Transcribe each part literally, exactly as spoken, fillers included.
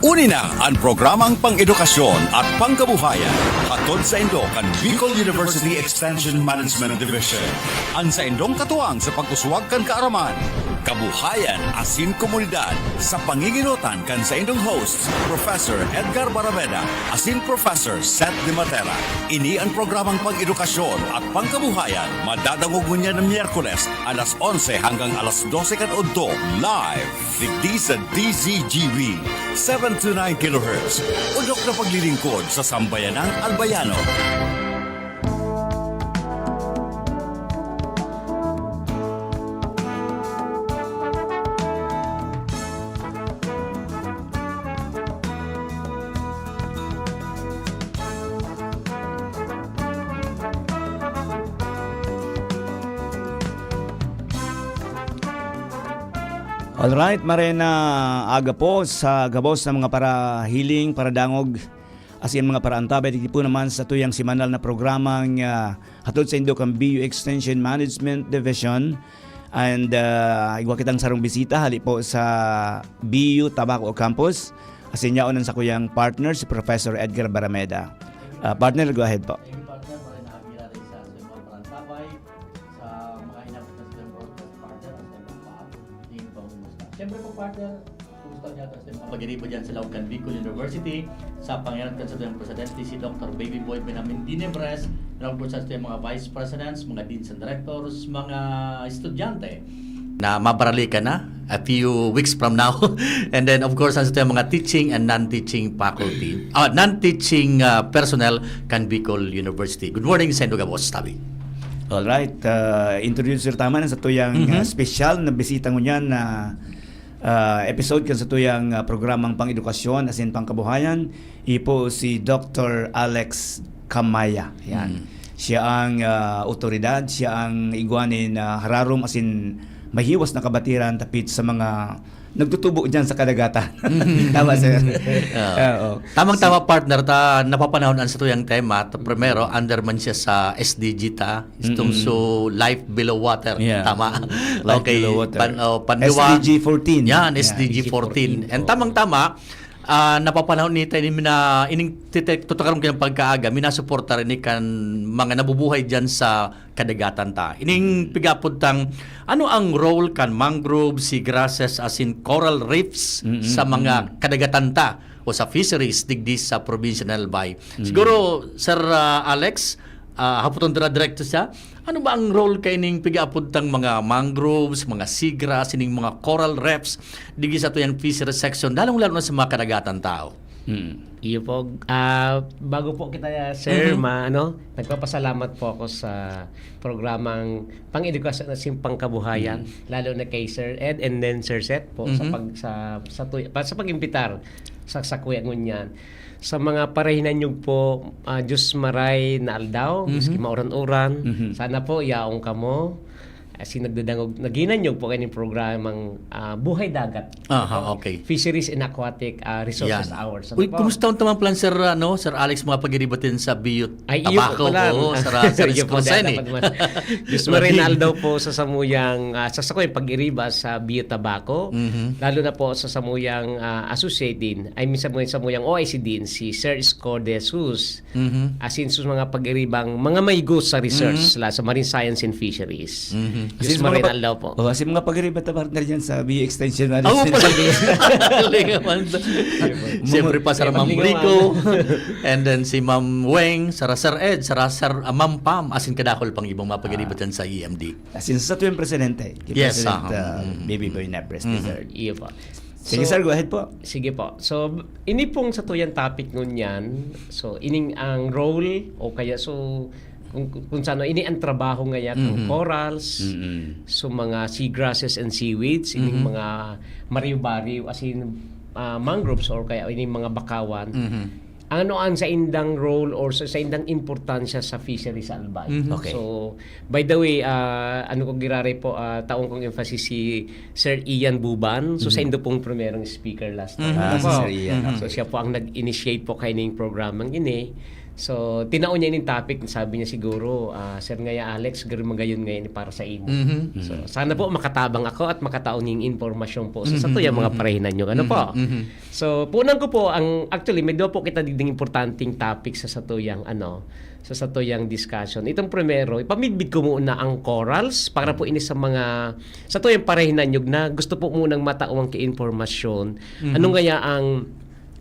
Uni na an programang pang-edukasyon at pangkabuhayan, hatod saindo kan Bicol University Extension Management Division. An saindong katuwang sa pag-uswag kan kaaraman, kabuhayan asin komunidad, sa pangingenotan kan saindong hosts, Professor Edgar Barameda asin Professor Seth De Matera. Ini an programang pang-edukasyon at pangkabuhayan, madadangog ngunyan na Miyerkules, alas onse hanggang alas dose kan udto, live digdi sa D Z G B, seven two nine kilohertz. Udok na paglilingkod sa sambayanang Albayano. Alright, maray na aga po sa gabos na mga parahiling, paradangog, asin mga paraantabay. Digdi po naman sa tuyang semanal na programang, ah, hatod saindo kan B U Extension Management Division. And, ah, igwa kitang sarong bisita hali po sa B U Tabaco Campus. Asin yaon ang sakuyang partner, si Professor Edgar Barameda. Ah, partner, go ahead po. Thank you, partner. Maray na aga, sa, sa mga parantabay, sa mga inabot na silang broadcast partner, at sa mga pa-, di ba, kumusta? Siyempre po, partner, kumusta niya, at sa mga pag-iriba dyan sa laog kan Bicol University, sa pangaran kan satuyang presidente, si Doctor Baby Boy Benjamin Dinebres, and of course, sa satuyang mga vice presidents, mga deans and directors, mga estudyante, na mabaralikan na a few weeks from now. And then, of course, ang sa mga teaching and non-teaching faculty, ah, non-teaching, ah, personnel kan Bicol University. Good morning, Sen Duga Boss, tabi. Alright, ah, introducer tama na sa tuyang, Mhm. ah, special na bisita ngunyan na, ah, episode kan sa tuyang, ah, programang pang-edukasyon asin pangkabuhayan. Ipo si Doctor Alex Kamaya. Yan. Mm. Siya ang, ah, otoridad, siya ang igwa nin hararom asin mahiwas na kabatiran tapit sa mga nagtutubo diyan sa kadagatan. Mm. Tama, sir? Oo. Oo. Tamang-tama, partner, ta napapanahon an satuyang tema. Ta, primero, under man siya sa S D G ta, itong Mm-mm. so life below water. Yeah. Tama? Life Okay. below water. Pan-, oh, panliwa-, S D G fourteen. Yan, Yeah, S D G fourteen. S D G fourteen. And Oo. tamang-tama, ah, napapanahon ni tayo, ini mina-, ining tite-, tutakaron ko yung pagkaaga, minasuporta rin ni kan mga nabubuhay dyan sa kadagatan ta. Ining pigapod tang, ano ang role kan mangrove, seagrasses, asin coral reefs Mm-mm, sa mga mm. kadagatan ta o sa fisheries digdi sa probinsya ng Albay? Mm. Siguro, Sir, ah, Alex, ah, haputon ta na direkto siya. Ano ba ang role kaining pigaapod tang mga mangroves, mga seagrass, ining mga coral reefs, digdi sa tuyang fishery section, lalong-lalo na sa mga kadagatan tao? Mm. Iyo po. Ah, bago po kita, sir, Mhm. ma-, ano, nagpapasalamat po ako sa programang pang-edukasyon at simpangkabuhayan, Mm. lalo na kay Sir Ed and then Sir Seth po sa Mhm. pag-, sa, sa tuy-, pa-, sa pag-imbitar sa, sa Kuya Ngunyan. Sa mga parahinanyog po, ah, Diyos maray na aldaw, Mhm. maski mauran-uran, Mhm. sana po yaon kamo. Asin nagdadangog, naghinanyog po kayo ng programang, ah, Buhay Dagat. Aha, Ito, okay. Fisheries and Aquatic, ah, Resources Yan. Hours. Ano Uy, po? Kumusta ang tamang plan, Sir, ano, Sir Alex, mga pag-iribatin sa Biyot? Ay, iyo po Tabaco, pala. oo, Sir, Sir Iyo po, Scorsese. dapat man. Diyos maray na aldaw po sa samuyang, ah, sa sakoy pag-iriba sa Bio Tabaco, Mhm. lalo na po sa samuyang, ah, associate din, I mean, samuyang, samuyang O I C din, si Sir Sco de Jesus. Mhm. Asin sa mga pag-iribang, mga maygo sa research Mhm. la, sa marine science and fisheries. Mhm. Diyos Asin sa mga maray na pag-, aldaw po. oh, asin mga pag-iriba ta partner dyan sa B U Extension Oo, Management. pala. Galing naman. Siyempre pa, Sir Ma'am Magligawan. Rico. And then si Ma'am Weng, Sir, Sir Ed, Sir, Sir, ah, Ma'am Pam, asin kadakol pang ibang mga pag-iriba Ah. dyan sa E M D. Asin sa tuwing presidente, kay Yes, President, aha. ah, Mm, mm, Baby mm. Boy Nepres the Mhm. third. Iyo po. Sige, So, sir, go ahead po. sige po. So, ini pong sa tuyang topic ngunyan, so, ining ang role o kaya, so, kung, kung saan, ini ang trabaho ngaya ng Mhm. corals, Mm-mm. so, mga seagrasses and seaweeds, ining Mhm. mga mariw-bariw, as in, ah, mangroves or kaya ining mga bakawan. Mhm. Ano ang saindang role or sa, saindang importansya sa fishery sa Albay? Mhm. Okay. So, by the way, ah, ano ko giraray po, ah, taong kong emphasis si Sir Ian Buban. So, Mhm. saindo pong primerong speaker last time. Mhm. Ah, si Opo. Sir Ian. Mhm. So, siya po ang nag-initiate po kaining programang ini. So, tinao niya ining topic, sabi niya siguro, ah, "Sir ngaya Alex, garo magayon ngaya ni para sa imo." Mhm. So, sana po makatabang ako at makatao ning impormasyon po sa, sa Mhm, tuyang mga mhm. parahinan nyo. Ano po? Mhm, mhm. So, punan ko po, ang, actually, may duwa po kita digding importanteng topic sa satuyang, ano, sa satuyang discussion. Itong primero, ipamidbid ko muna ang corals para po ini sa mga, satuyang parahinan nyo na gusto po munang matao ang kiinformasyon. Mhm. Ano ngaya ang,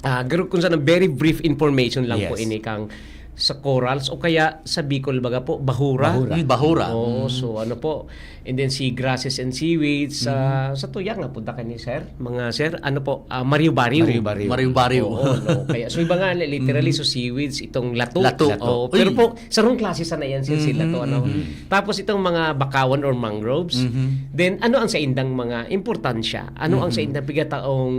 ah, garo-, kung saan ang very brief information lang po Yes. ini kang sa corals o kaya sa Bicol baga po, bahura. Bahura. Mm, bahura. Oo, Mm. so ano po. And then si grasses and seaweeds, sa Mhm. sa tuya nga punta kani sir. Mga sir, ano po, ah, mariw-bariw. Mariw-bariw. Mariw-bariw. Oo, no? Kaya so iba nga literally Mhm. so seaweeds itong lato. Lato. Oo, Uy. pero po sarong klase sa na yan sir, si Mhm, lato ano. mhm. Tapos itong mga bakawan or mangroves. Mhm. Then ano ang sa indang mga importansya? Ano ang sa Mhm. indang pigataong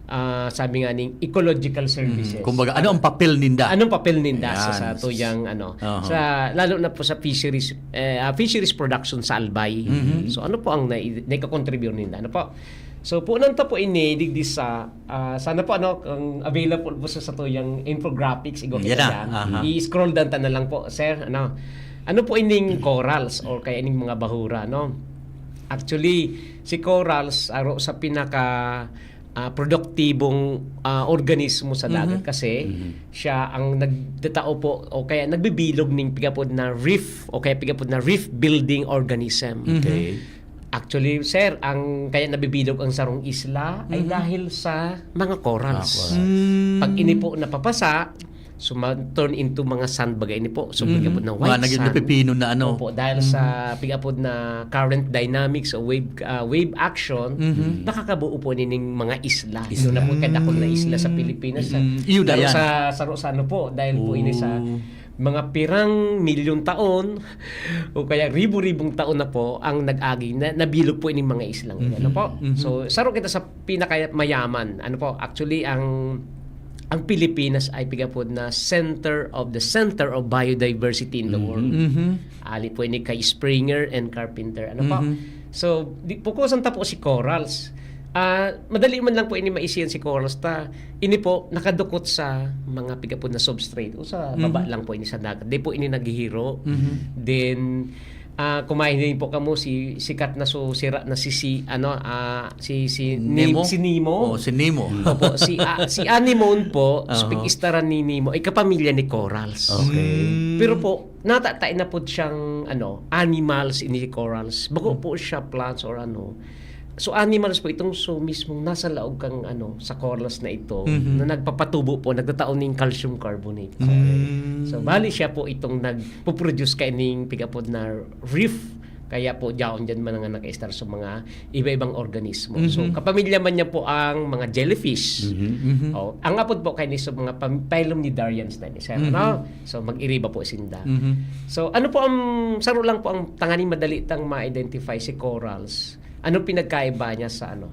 ah, sabi nga ning ecological services. Mhm. Kumbaga, ano ang papel ninda? Anong papel ninda sa, Ayan. sa tuyang ano, Aha. sa lalo na po sa fisheries eh, ah, fisheries production sa Albay. Mhm. So ano po ang nai- naikakontribute ninda? Ano po? So punan ta po ini digdi sa ah, sana po ano kung available po sa satuyang infographics igo Yan kita na. siya. Aha. I-scroll down ta na lang po, sir. Ano? Ano po ining corals or kaya ining mga bahura, no? Actually, si corals aro sa pinaka ah, produktibong ah, organismo sa dagat Mhm. kasi Mhm. siya ang nagtatao po o kaya nagbibilog ning pigapod na reef o kaya pigapod na reef building organism. Okay. Actually, sir, ang kaya nabibilog ang sarong isla ay Mhm. dahil sa mga corals. Mga corals. Mm. Pag ini po napapasa, so ma- turn into mga sand baga ini po. So Mhm. pigapod na Mga white naging sand. napipino na ano. Opo, dahil Mhm. sa pigapod na current dynamics o wave ah, wave action, Mhm. nakakabuo po nining mga isla. Isla. Yun na po kadakol na isla sa Pilipinas. Sa, Mm, yun na laro yan. sa, sa, sa ano po, dahil po ini sa Oh. mga pirang milyon taon o kaya ribu-ribong taon na po ang nag-agi na nabilog po ining mga islang ini, ano po? Mhm. So, saro kita sa pinakamayaman. Ano po? Actually, ang ang Pilipinas ay pigapod na center of the center of biodiversity in the Mhm. world. Mhm. Ali po ini kay Springer and Carpenter. Ano po? Mhm. So, di, pukusan ta po si corals. Ah, madali man lang po ini maisiyan si corals ta. Ini po nakadukot sa mga pigapod na substrate o sa baba Mhm. lang po ini sa dagat. Di po ini naghihiro. Mhm. Then ah, kumain din po kamo si sikat na so sira na si si ano ah, si si Nemo? Nemo, si Nemo. Oh, si Nemo. Opo, si ah, si anemone po, Aha. speak istara ni Nemo, ay kapamilya ni corals. Okay. Pero po, natatai na po siyang ano, animals in the corals. Bako po siya plants or ano. So animals po itong so mismong nasa laog kang ano sa corals na ito Mhm. na nagpapatubo po, nagtatao ning calcium carbonate. Mm. So bali siya po itong nagpo-produce kaining pigapod na reef. Kaya po diyaon diyan man nga nakaistar sa mga iba-ibang organismo. So Mhm. kapamilya man niya po ang mga jellyfish. Mhm. Mhm. Oh, ang apod po kay ni sa mga pam- phylum Cnidarians na ni sir, Mhm. no? So mag-iriba po sinda. Mhm. So ano po ang saro lang po ang tanganing madali tang ma-identify si corals. Ano pinagkaiba niya sa ano?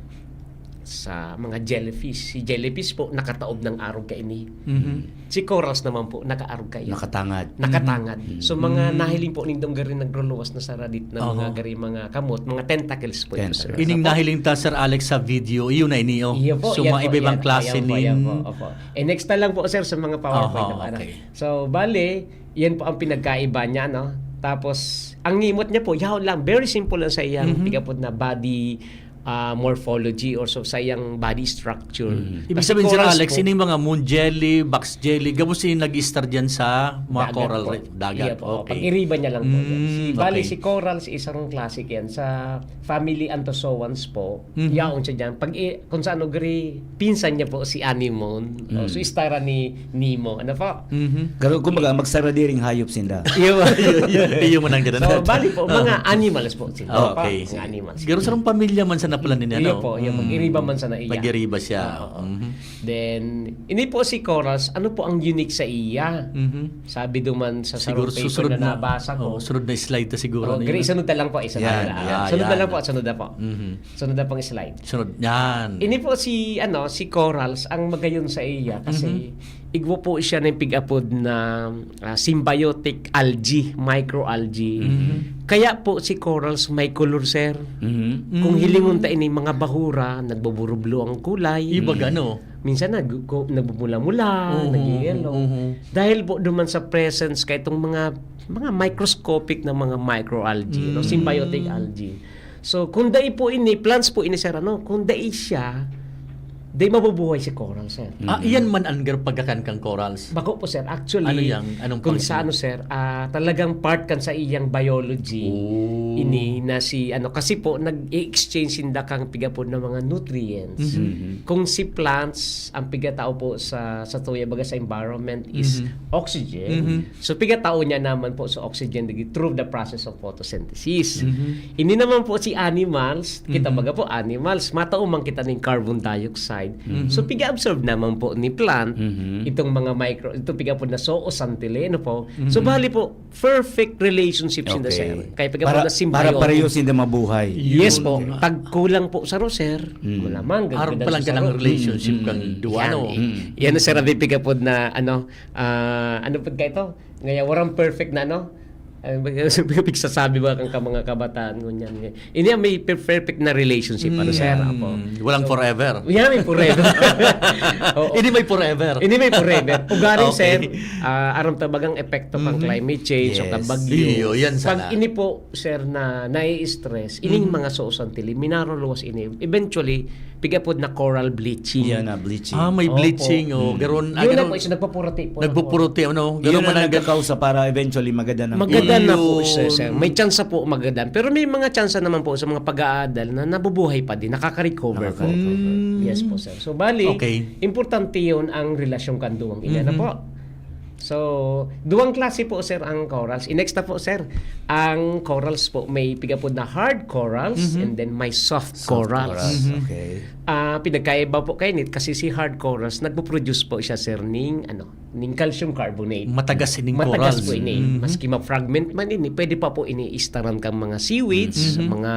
Sa mga jellyfish. Si jellyfish po nakataob ng arog kaini. Mhm. Si corals naman po nakaarog kayo. Nakatangad. Nakatangad. Mhm. So mga Mm. nahiling po ning dong gari nagruluwas na sara dit na mga Oho. gari mga kamot, mga tentacles po ito, sir. Tentacles. Ining Ano po? Nahiling ta, Sir Alex, sa video, iyo na ini, oh. Iyo po, So, yan mga po, iba-ibang yan po, klase yan po, nin yan po. Opo. Eh, next na lang po, sir, sa mga PowerPoint Oho, na para. okay. So, bale, yan po ang pinagkaiba niya, no? Tapos, ang ngimot niya po, yaon lang, very simple lang sa iyang Mhm. pigapod na body ah, morphology or so, sa iyang body structure. Mhm. Ibig Kasi sabihin, Sir corals Alex, po, ining mga moon jelly, box jelly, gabos ini nag-istar dyan sa mga dagat coral po. reef, dagat. Iya po. Okay. Pag-iriba niya lang po. Mm, Si, bali, okay. Si corals, isa rong classic yan. Sa family Anthozoans po, Mhm. yaon siya dyan. Pag i- kung saan gri, pinsan niya po si anemone. Oh, Mm. So, istara ni Nemo. Ano po? Mhm. Garo, kumbaga, magsaradiring hayop sinda. Iyo, iyo, iyo, iyo mo nang ganun. So, bali po, mga animals po sila. Ah, Ano po? okay. Mga animals. Garo sarong pamilya man sa napalan nila, Iyo no? po, iyo po. Mm. Iriba man sa naiya. Nag-iriba siya. Oo. Mhm. Then, ini po si corals, ano po ang unique sa iya? Mhm. Sabi duman sa Siguro sarong paper susunod na na, nabasa ko. oh, sunod na slide ta siguro Oh, na gre, yun. Sunod na lang po, isa Yan, na. yan, Sunod na yan. Lang po, sunod na po. Mhm. Sunod na pong slide. Sunod, yan. Ini po si ano si corals ang magayon sa iya kasi Mhm. Igwa po siya na pig-apod na, ah, symbiotic algae, microalgae. Mhm. Kaya po si corals may color, sir. Mhm. Kung Mm. hilingon ta ini, mga bahura, nagbuburublo ang kulay. Iba Mm. gano? Minsan nag-, ko-, nagmumula-mula, Mhm, nag-yellow. mhm. Dahil po duman sa presence ka itong mga, mga microscopic na mga microalgae, no? Mm. Symbiotic algae. So, kung dai po ini, plants po ini, sir, ano? Kung dai siya, dai mabubuhay si coral, sir. Ah, Mm. iyan man ang gar-, pagkakan kang corals? Bako po, sir. Actually, Ano yang, anong kung function? sa ano, sir, ah, talagang part kan sa iyang biology, Oh. ini na si, ano, kasi po, nag-i-exchange sinda kang pigapod na mga nutrients. Mhm. Mhm. Kung si plants, ang pigatao po sa, sa tuya, baga sa environment is Mhm. oxygen. Mhm. So, pigatao niya naman po sa oxygen through the process of photosynthesis. Mhm. Ini naman po si animals, kita Mhm. baga po animals, matao man kita ning carbon dioxide. Mhm. So, piga-absorb naman po ni plant Mhm. itong mga micro, itong piga po na zooxanthellae, ano po. So, Mhm. bali po, perfect relationship sinda, Okay. sir. Kaya piga po Para, na symbiotic. para pareho sinda mabuhay. Yes Yun. po. Tagkulang po sa ro, sir. Mm. Wala man, Aram gaganda pa lang sa ka ng ro. relationship Mm, kang mm. duwa, Yan, no? eh. Mm. Yan, sir, ang piga po na, ano, ah, ano po ka ito? Ngayon, warang perfect na, ano? Ano ba, sabi ko, pigsasabi ba kang ka mga kabataan, ngunyan, ngunyan? Ini ang may per-, perfect na relationship, ano, sir, Mm. apo. Walang So, forever. Yeah, may forever. Oo. Ini may forever. Ini may forever. Ugaring, Okay. sir, ah, aram ta bagang epekto kang Mhm. climate change o Yes. kang bagyo. Iyo, yan Pag sana. ini po, sir, na nai-stress, ining Mhm. mga zooxanthellae, minaruluwas ini. Eventually, pigapod na coral bleaching. Yan na, bleaching. Ah, may Opo. bleaching, oh. Mm. Garon, ah, Yun na garon. po, isa nagpapurati po ng Nagpupurati, ano? Yun Garon ang man ang nagkakausa para eventually magadan ang Magadan na po Yun. siya, sir. May tsansa po magadan. Pero may mga tsansa naman po sa mga pag-aadal na nabubuhay pa din, nakaka-recover po. Nakaka-recover. Mm. Yes po, sir. So, bali, Okay. importante yun ang relasyon kan duwang ini, ano Mhm. po? So, duwang klase po, sir, ang corals. I-next na po, sir. Ang corals po, may pigapod na hard corals Mhm. and then may soft Soft corals. corals, Mhm. okay. Ah, pinagkaiba po kaini kasi si hard corals, nagpo-produce po siya, sir, ning, ano, ning calcium carbonate. Matagas ining Matagas corals. po ini. Mhm. Maski ma-fragment man ini, pwede pa po ini istaran kang mga seaweeds, Mhm. mga,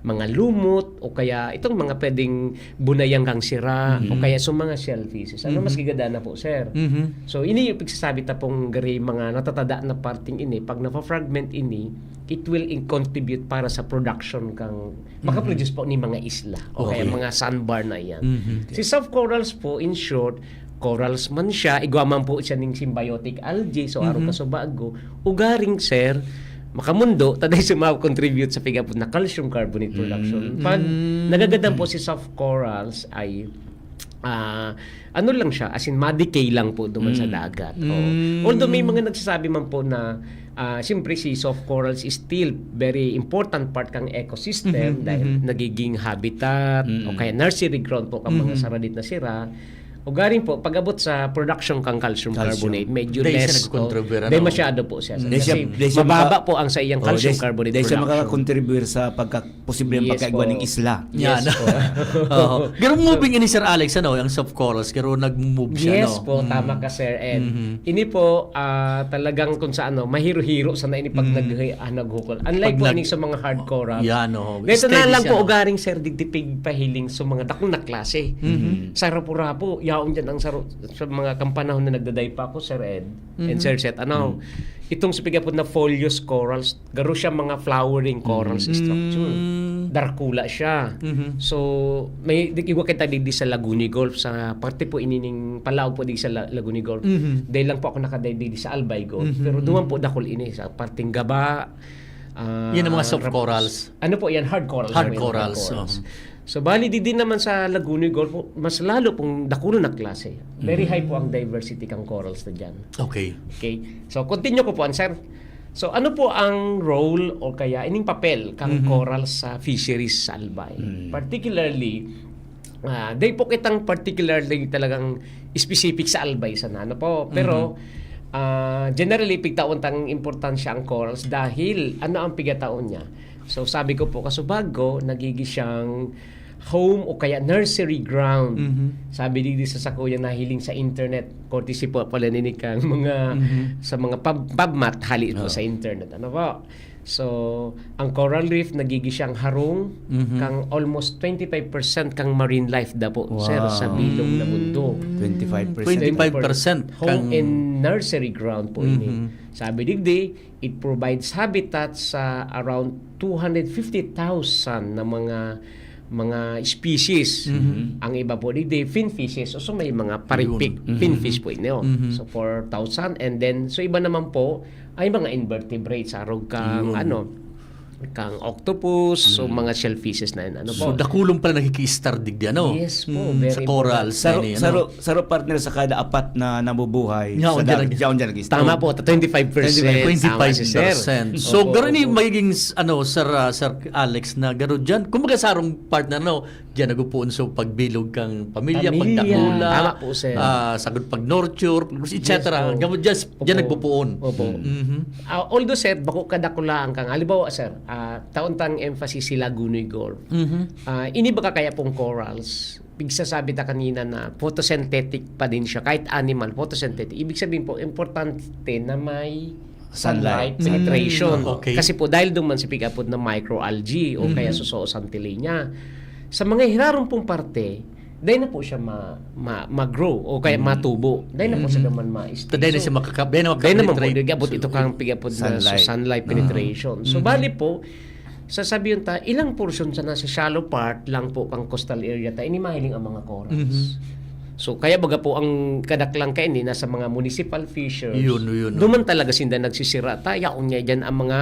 mga lumot, o kaya itong mga pwedeng bunayan kang sira, Mhm. o kaya sa mga shellfishes. Ano Mhm. mas gigada na po, sir? Mhm. So, ini yung pagsasabi ta pong gari mga natatada na parting ini, pag nafa-fragment ini, it will in-, contribute para sa production kang, Mhm. makaproduce po ni mga isla, o kaya Okay. mga sandbar na iyan. Mhm. Si soft corals po, in short, corals man siya, igwa man po siya ning symbiotic algae, so arog Mhm. ka sa bago, ugaring, sir, makamundo, taday siya makakontribute sa pigapod na calcium carbonate production. Mm. Pag Mm. nagagadan po si soft corals ay, ah, ano lang siya, as in, ma-decay lang po duman sa Mm. dagat. Oo. Mm. Although may mga nagsasabi man po na, ah, siyempre si soft corals is still very important part kang ecosystem Mhm, dahil mhm. nagiging habitat Mm. o kaya nursery ground po kang mga Mhm. saradit na sira. Ugaring po, pag-abot sa production kang calcium Calcium. carbonate, medyo Dahil siya less, nagkukontribute, oh, dahil ano? masyado po siya. Mm. Dahil siya, Kasi dahil siya mababa maka-, po ang sa iyang oh, calcium dahil, carbonate dahil siya production. makakakontribute sa pagka-, posibleng Yes pagkaigwa po. ng isla. Yan. Yes po. Oo. Pero So, moving ini, Sir Alex, ano, ang soft corals, pero nag-move siya, Yes no? po, Mm. tama ka, Sir Ed. Mhm. Ini po, ah, talagang kung sa ano, mahiro-hiro sana ini pag Mm. nag-, ah, naghukol. Unlike Pag po nag-, ining sa mga hard corals. Yan, oh. Dito na Steady lang siya, po no? ugaring, sir, digdi pigpahiling sa mga dakong na klase. Mhm. Sa rapu-rapu, yaon dyan ang saro-, sa mga kampanahon na nagdaday pa ako, Sir Ed, and Mhm. Sir Seth, ano, Mm. itong sa pigapod na foliose corals, garo siya mga flowering corals Mm. structure. Mm. Darakula siya. Mhm. So, may, di, igwa kita digdi sa Laguni Gulf, sa parte po inining palaog po digdi sa La-, Laguni Gulf. Mhm. Dahil lang po ako nakaday digdi sa Albay Gulf. Mhm. Pero duman po dakul ini, sa parting gaba, ah, Yan ang mga soft rap-, corals. Ano po yan? Hard corals Hard po yan, hard corals, corals. uh-huh. So, bali, di din naman sa Laguni Gulf po, mas lalo pong dakul na klase. Very Mm. high po ang diversity kang corals na dyan. Okay. Okay. So, continue ko po, answer. So, ano po ang role o kaya ining papel kang Mhm. coral sa fisheries sa Albay? Mm. Particularly, ah, di po kitang particularly talagang specific sa Albay sana, ano po. Pero, Mhm. ah, generally, pigtaon tang importansya ang corals dahil ano ang pigataon niya? So, sabi ko po, kasubag ko, nagigi siyang home o kaya nursery ground. Mhm. Sabi digdi sa sakuya nahiling sa internet, courtesy po pala nini kang mga, Mhm. sa mga pub-, PubMat, hali po Oo. sa internet. Ano po? So, ang coral reef nagigi siyang harong Mhm. kang almost twenty-five percent kang marine life da po, sir, sa Wow. bilog na mundo. Twenty-five percent. Twenty-five percent Home kang- and nursery ground po Mhm. ini. Sabi digdi, it provides habitat sa around two hundred fifty thousand na mga mga species. Mhm. Ang iba po digdi, fin fishes. So, may mga parikpik, Yun. fin Mhm. fish po ini. Oh. Mhm. So, four thousand. And then, so iba naman po, ay mga invertebrates, arog kang, Yun. ano, kang octopus, so mga shellfishes na yun. Ano po? So, dakulon pala nakiki-star digdi, ano? Yes po, Mm, very sa corals. Saro, na ini, ano? saro, saro partner sa kada apat na nabubuhay Yaon sa dyan dagat. nag- Yaon dyan nag-isda. Tama po, twenty-five percent. Tama si sir. Twenty-five percent. So, Opo, garo ni opo. magiging s- ano, Sir, ah, Sir Alex, na garo dyan. Kung baga sarong partner, no, dyan nagpupuon sa pagbilog kang pamilya, Pamilya. pagdakula, Tama po, sir. ah, sagod pag-nurture, et cetera. Yes po. Gamo dyan, dyan Opo. nagpupuon. Opo. Mhm. Ah, although, sir, bako kadakulaan kang, halimbawa, sir, ah, taon tang emphasis si Lagunoy Gulf. Mhm. Ah, ini baga kaya pong corals, pigsasabi ta kanina na photosynthetic pa din siya, kahit animal, photosynthetic. Ibig sabihin po, importante na may Sunlight. sunlight penetration. Mm, okay. Kasi po, dahil duman sa pig-apod na microalgae o Mhm. kaya sa zooxanthellae niya, sa mga hirarom pong parte, dahil na po siya ma, ma, ma-grow o kaya matubo. Dahil na po siya naman ma-stem. Dahil na siya makaka-, dahil na Dahil naman po, makapenetrate. nag-abot ito kang pig-apod na Sunlight. sunlight penetration. So, bali po, sasabihin ta, ilang portion sa nasa shallow part lang po kang coastal area ta, ini mahiling ang mga corals. Mhm. So, kaya baga po ang kadaklan kaini nasa mga municipal fissures. Yun, yun, Duman talaga sinda nagsisira ta. Yaon nga dyan ang mga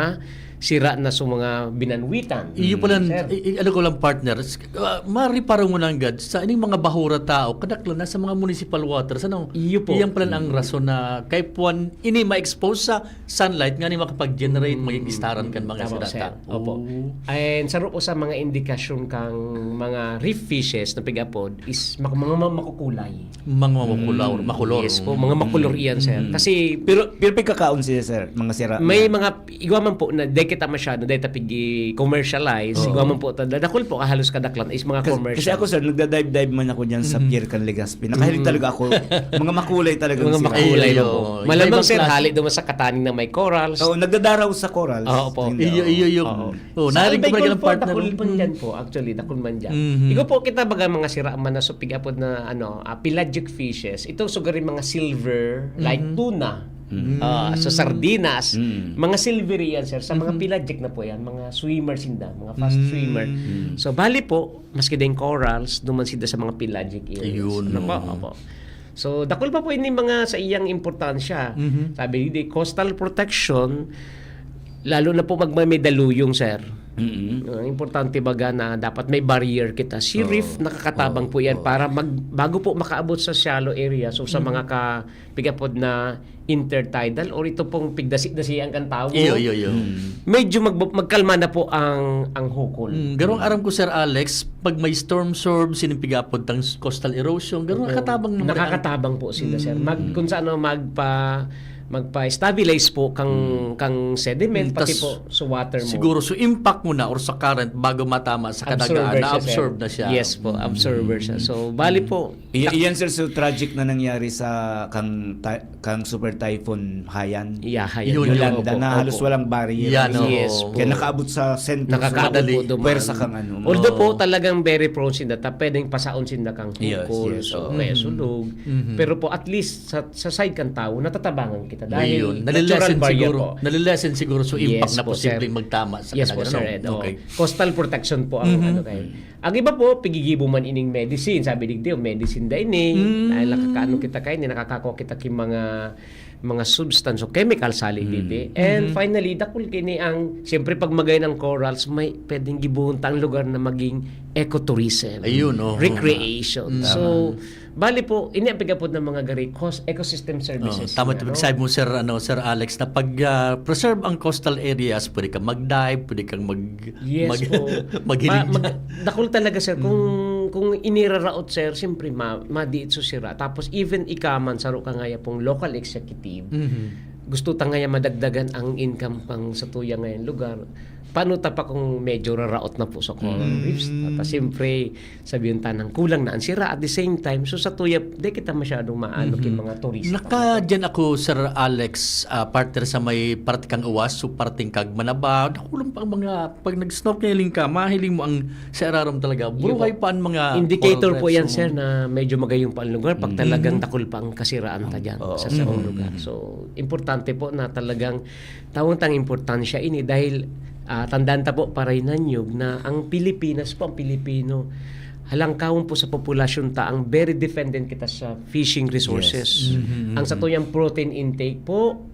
sira na sa mga binanwitan. Iyo pala, Sir. i- i- ano ko lang, partner, s- ah, mariparo mo nanggad sa ining mga bahura tao, kadaklan na sa mga municipal waters, ano? Iyo po. Iyan pala ang rason na kay puwan, ini ma-expose sa sunlight, nga ni makapag-generate, maging istaran kan mga Tama, sira sir. ta. Opo. Oh. And saro po sa mga indikasyon kang mga reef fishes na pig-apod is mak- mga ma- makukulay. Mga makulor, makulor. Yes po, mga makulor iyan, sir. Kasi Pero, pero pigkakaon siya, sir, mga sira. may na. mga, igwa man po na, di kita masyado, di ta pigi-commercialize, Oo. igwa man po, ta- dakul po, halos kadaklan is mga Kasi, commercial. kasi ako, sir, nagda-dive-dive man ako dyan sa Pier Can Legazpi. Nakahilig talaga ako. Mga makulay talaga. Mga makulay Iyo, po. iba-ibang Malamang, sir, klase. hali doon sa kataning na may corals. Oo, nagdadaraw sa corals. Oo po. Yun, Iyo, oo. iyo, iyo. Oo. Oh, Sa narinig ko Albay pala Col ng po, partner. dakul man dyan po. Actually, dakul man dyan. Mhm. Ikaw po, kita baga mga sira man na so pig-apod na ano, ah, pelagic fishes. Ito, sugari mga silver, like Mhm. tuna. Mm. Ah, so sardinas, Mm. mga silvery yan, sir. Sa mga Mhm. pelagic na po yan, mga swimmer sinda, mga fast Mm. swimmer. Mm. So, bali po, maski din corals, duman sila sa mga pelagic areas. Ayun, Ano po? oo. Opo. So, dakul pa po ini mga sa iyang importansya. Mhm. Sabi di coastal protection, lalo na po mag may daluyong, sir. Mm-mm. Ang importante baga na dapat may barrier kita. Si Oo. reef, nakakatabang Oo. po yan Oo. para mag, bago po makaabot sa shallow area. So, sa mga ka, pigapod na intertidal or ito pong pigdasi-dasian kan tawo, Iyo, iyo, iyo. Mm. medyo mag, magkalma na po ang, ang hukol. Mm, garong aram ko, Sir Alex, pag may storm surge, sining pigapod tang coastal erosion, garong Oo. nakatabang naman. Nakakatabang po sila, sir. Mag, Mm. kung sa ano, magpa, magpa-stabilize po kang, kang sediment, Mm, pati tas po sa water mo. Siguro, so impact mo na or sa current bago matama sa Absorber kadagaan, siya, sir. na-absorb na siya. Yes po, absorber siya. So, bali po, I- iyan, sir, so tragic na nangyari sa kang, ty- kang Super Typhoon Haiyan. Iyahay. Yun, Yolanda, Opo, na halos opo. walang barrier. Yan, Yung oo. Yes po. Kaya nakaabot sa sentro. Nakakaabot Madali. po duman. Pwersa kang ano. Although po, Oo. talagang very prone sinda, ta pwedeng pasaon sinda kang Yes, hukol, yes, so, oo. kaya Mhm. sulog. Mhm. Pero po, at least, sa, sa side kang tao, natatabang kita. Dahil Ayun. natural Nalilesen barrier siguro, po. nalilesen siguro so impact Yes na po, sir. Posibleng magtama sa Yes po, kadagaan, sir no? Ed. Oo. Okay. Coastal protection po ang Mhm. ano kayo. Ang iba po, pigigibo man ining medicine. Sabi digdi, oh, medicine da ini. Mm. Ay, nakakaano kita kayo, nakakako kita ki mga mga substance o chemical sali Mm. digdi. And Mhm. finally, dakul kini ang, siyempre, pag magay ng corals, may pwedeng gibuhon ta ang lugar na maging ecotourism. Ayun, oh. Recreation. Mm. So, bali po, ini ang pigapod ng mga gari, cos-, ecosystem services. Oh, tama na, ito no? sabi mo, Sir, ano, Sir Alex, na pag ah, preserve ang coastal areas, pwede kang mag-dive, pwede kang mag, Yes mag, po. maghiling Ma- mag- dyan. dakul talaga, sir. Kung, kung iniraraot, sir, siyempre, ma, madiit so sira. Tapos, even ika man, saro ka nga ya pong local executive, Mhm. gusto ta nga ya madagdagan ang income pang sa tuya ngayon lugar. Paano ta pa kung medyo raraot na po sa coral reefs? Ta, ta, siyempre, sabihin ta nang kulang na ang sira. At the same time, so sa tuya, di kita masyadong maano king mga turista. Nakadyan ako, Sir Alex, ah, partner, sa may parte kang Uwas, so parting kag Manaba. Nakulang pa ang mga, pag nag-snorkeling ka, mahiling mo ang sa irarom talaga. Iyo po. Buhay pa ang mga indicator coral po reefs, yan, so sir, na medyo magayong pa ang lugar pag talagang dakul pa ang kasiraan ta dyan sa sarong lugar. So, importante po na talagang tawon tang importansya ini dahil, ah, tandaan ta po, paray na niyog na ang Pilipinas po, ang Pilipino, halangkawon po sa populasyon ta, ang very dependent kita sa fishing resources. Ang satuyang protein intake po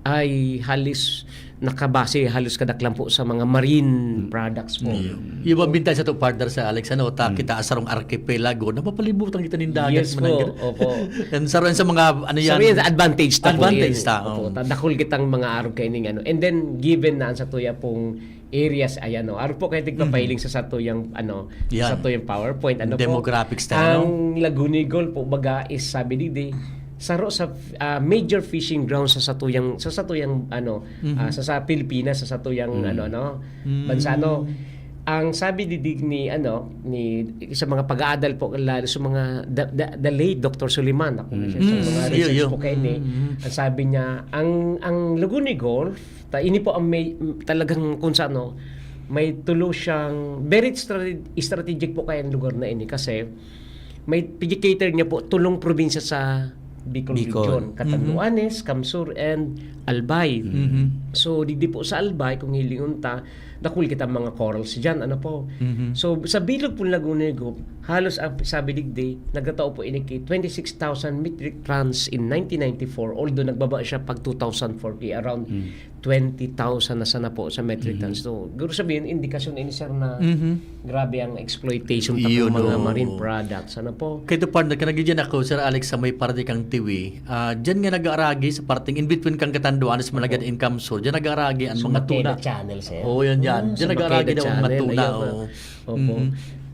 ay halos nakabase, halos kadaklan po sa mga marine products po. Iyo. Iyo ba bintay sa to, partner, sa Alex, ano, ta kita sarong archipelago, napapalibutan kita nin dagat. Yes po, opo. Yan, saro yan sa mga, ano yan? Saro yan sa advantage ta po. Advantage ta, oo. Opo, ta, dakul kitang mga arog kaining ano. And then, given na ang satuya pong areas ay ano, arog po kayo tigpapahiling sa satuyang, ano, satuyang PowerPoint, ano po? Demographics ta, ano? Ang Lagunigold po, baga, is sabi digdi, saro sa, ah, major fishing ground sa satuyang, sa satuyang, ano, ah, sa, sa Pilipinas, sa satuyang, ano, ano, bansa, no? Ang sabi digdi ni, ano, ni, sa mga pag-aadal po, lalo sa mga, the, the, the late Doctor Suliman, ako na siya, sa mga research po kayo ni, ang sabi niya, ang, ang Lagunigold, ta, ini po ang may, talagang kung sa ano, may tulo siyang, very strate-, strategic po kaya ang lugar na ini kasi may pigi-cater niya po tulong probinsya sa Bicol Region. Catanduanes, Camsur, and Albay. So, digdi po sa Albay, kung hilingon ta, dakul kita mga corals dyan, ano po. So, sa bilog pong Lagunigold, halos, ah, sabi digdi, nagtatao po ini ki twenty-six thousand metric tons in nineteen ninety-four, although nagbaba siya pag two thousand four, ki around twenty thousand na sana po sa metric tons. So, siguro sabihin, indikasyon ini, sir, na grabe ang exploitation ta mga marine products. Ano po? Kaya ito, partner, kanagidyan ako, Sir Alex, sa may parte kang Tiwi. Ah, dyan nga nag-aaragi sa parting in between kang Catanduanes, Malagan, and Camsur. Dyan nag-aaragi ang mga tuna. Channel, sir. Oo, yan, yan. Dyan nag-aaragi daw ang mga tuna. Opo.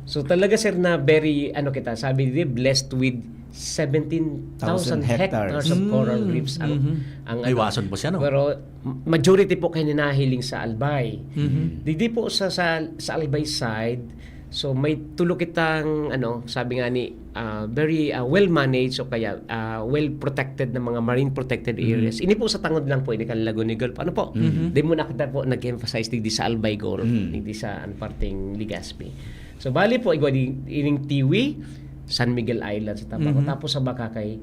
So, talaga, sir, na very, ano kita, sabi di, blessed with seventeen thousand hectares of coral reefs ang, ang, ano. Ay, wason po siya, no? Pero majority po kayo nahiling sa Albay. Digdi po sa, sa, sa Albay side, so may tulo kitang, ano, sabi nga ni, ah, very, ah, well managed o kaya, ah, well protected na mga marine protected areas. Ini po sa tangod lang po, ini kan Lagunigold. Ano po? Di mo na kita po nag-emphasize digdi sa Albay Golf, digdi sa, ano, parteng Legazpi. So, bali po, igwa di, ining Tiwi, San Miguel Island sa Tabaco. Tapos sa Bacacay,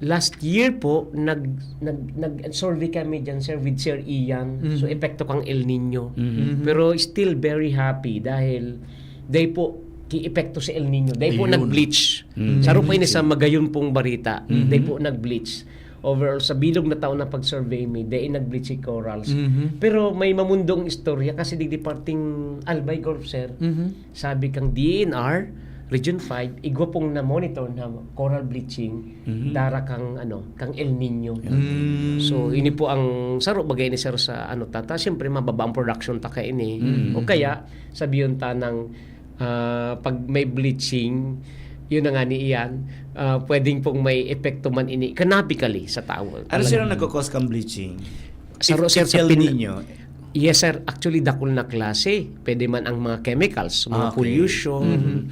last year po, nag, nag, nag-survey kami dyan, sir, with Sir Ian. So, epekto kang El Nino. Pero still very happy dahil dahil po, ki-epekto si El Nino. Dahil po nag-bleach. Saro po ini sa magayon pong barita. Dahil po nag-bleach. Overall, sa bilog na taon na pag-survey mi, dahil nag-bleach si corals. Pero may mamundong istorya kasi digdi parteng Albay Golf, sir. Sabi kang D E N R, Region five, igwa pong na-monitor na coral bleaching, dara kang, ano, kang El Nino. So, ini po ang saro bagay ni sir sa, ano, tata. Siyempre, mababa ang production ta kaini. O kaya, sabiyon ta ng, ah, pag may bleaching, yun na nga ni iyan, ah, pwedeng pong may epekto man ini economically sa tao. Ano, sir, ang nagkakos kang bleaching? Saro, sir, sa El Nino. Yes, sir. Actually, dakul na klase. Pwede man ang mga chemicals, mga pollution.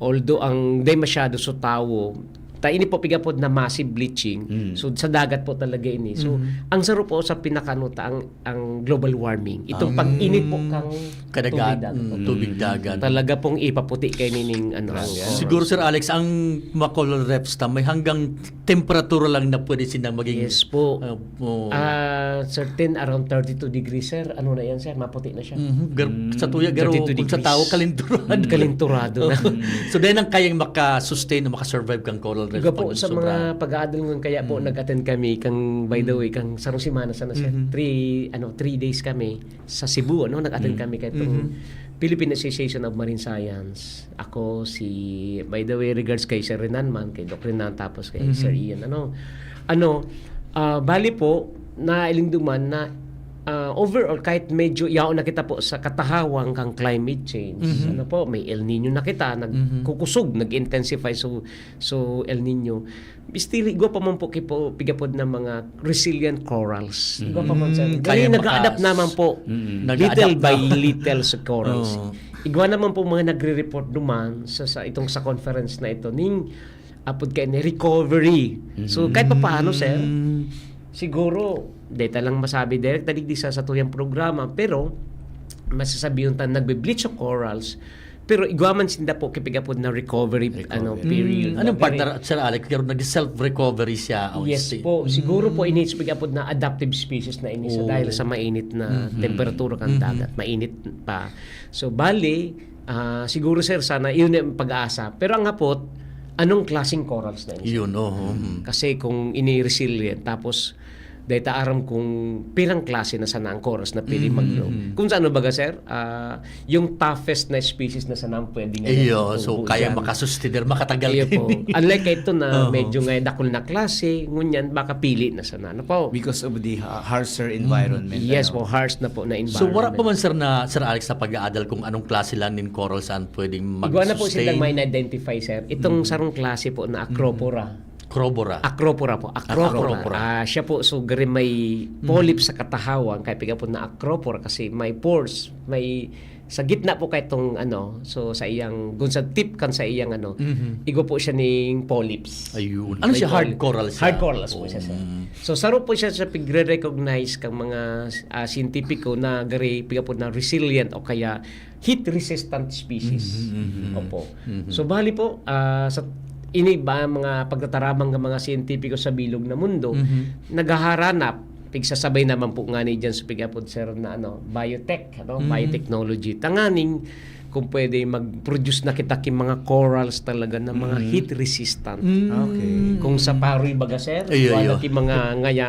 Although, ang di masyado sa tawo, ta ini po pigapod na massive bleaching. So, sa dagat po talaga ini. So, ang saro po sa pinakanuta, ang, ang global warming. Itong pag-init po kang kadagat, tubig dagat. Talaga pong ipaputi kay nining, ano, ang coral. Siguro, Sir Alex, ang mga coral reefs ta, may hanggang temperatura lang na pwede sila maging, yes po. Ah, certain around thirty-two degrees, sir. Ano na yan, sir? Maputi na siya. Sa tuya, garo, kung sa tao, kalinturado. Kalinturado na. So, dahil ang kayang maka-sustain o maka-survive kang coral reef. Iba po, sa mga pag-aadal ngun kaya po, nag-attend kami kang, by the way, kang sarong semana sana, sir. Three, ano, three days kami sa Cebu, ano, nag-attend kami kay itong Philippine Association of Marine Science. Ako, si, by the way, regards kay Sir Renan man, kay Doc Renan, tapos kay Sir Ian, ano. Ano, ah, bali po, nailing duman na Ah, overall, kahit medyo yaon na kita po sa katahawang kang climate change, Mhm. ano po, may El Nino na kita, Mhm. nagkukusog, nag-intensify, so, so El Nino. Still, igwa pa man po ki po, pigapod na mga resilient corals. Igwa pa man, sir. Mm, Dahil kaya nag-a-adapt makas- naman po, Mm. Nag-a-adapt little by na. little sa corals. Oo. Igwa naman po mga nagre-report duman sa, sa itong sa conference na ito, ning apod kaini recovery. So, kahit pa paano, sir, Mm. siguro, deta lang masabi direct na digdi sa satuyang programa, pero masasabihon ta nagbe-bleach ang corals, pero igwa man sinda po kipigapod na recovery, Recovery. ano, period. Mm, anong Very partner, Sir Alex? Pero nag-self-recovery siya, o Yes si po. Siguro po, Mm. ini pigapod na adaptive species na ini sa Oo. dahil sa mainit na Mhm. temperatura kan Mhm. dagat. Mainit pa. So, bali, ah, siguro, sir, sana yun yung pag-asa. Pero ang hapot, anong klaseng corals na ini, sir? Yun, oo. Mhm. Kasi kung ini resilient, tapos dahil ta aram kung pirang klase na sana ang corals na pwede Mhm, mag-grow. mhm. Kung sa ano baga, sir, ah, yung toughest na species na sana ang pwede nga Iyo, magtubo so kaya dyan. Makasustener, makatagal Iyo din. Po. Unlike ito na Oo. medyo nga dakul na klase, ngunyan baka pili na sana. Ano po? Because of the ha-, harsher environment, Yes ano? po, harsh na po na So, wala environment. pa man, sir, na, Sir Alex, na pag-aadal kung anong klase lang nin coral saan pwedeng Igwa na po mag-sustain? silang ma-identify, sir. Itong Mhm. sarong klase po na Acropora. Crobora. Acropora po. Acropora. Acropora. Ah, siya po, so, gari may Mhm. polyp sa katahawang, kaya piga po na Acropora kasi may pores, may, sa gitna po kaya itong, ano, so, sa iyang, gun sa tip kan sa iyang, ano, Mhm. igwa po siya ning polyps. Ayun. Ano May siya? Hard polyp. coral siya? Hard corals po siya, sir. Mm. So, saro po siya sa pigre-recognize kang mga, ah, siyentipiko na gari, piga po na resilient o kaya heat-resistant species. Mhm, mhm. Opo. Mhm. So, bali po, ah, sa ini ba mga pagtataramang ng mga siyentipiko sa bilog na mundo, Mhm. naghaharanap, pigsasabay naman po nga ni dyan sa pigapod, sir, na ano, biotech, ano, Mhm. biotechnology. Tanganing kung pwede mag-produce na kita ki mga corals talaga na mga Mhm. heat resistant. Mm. Okay. Kung sa paroy baga, sir, Iyo, wala iyo. ki mga ngaya,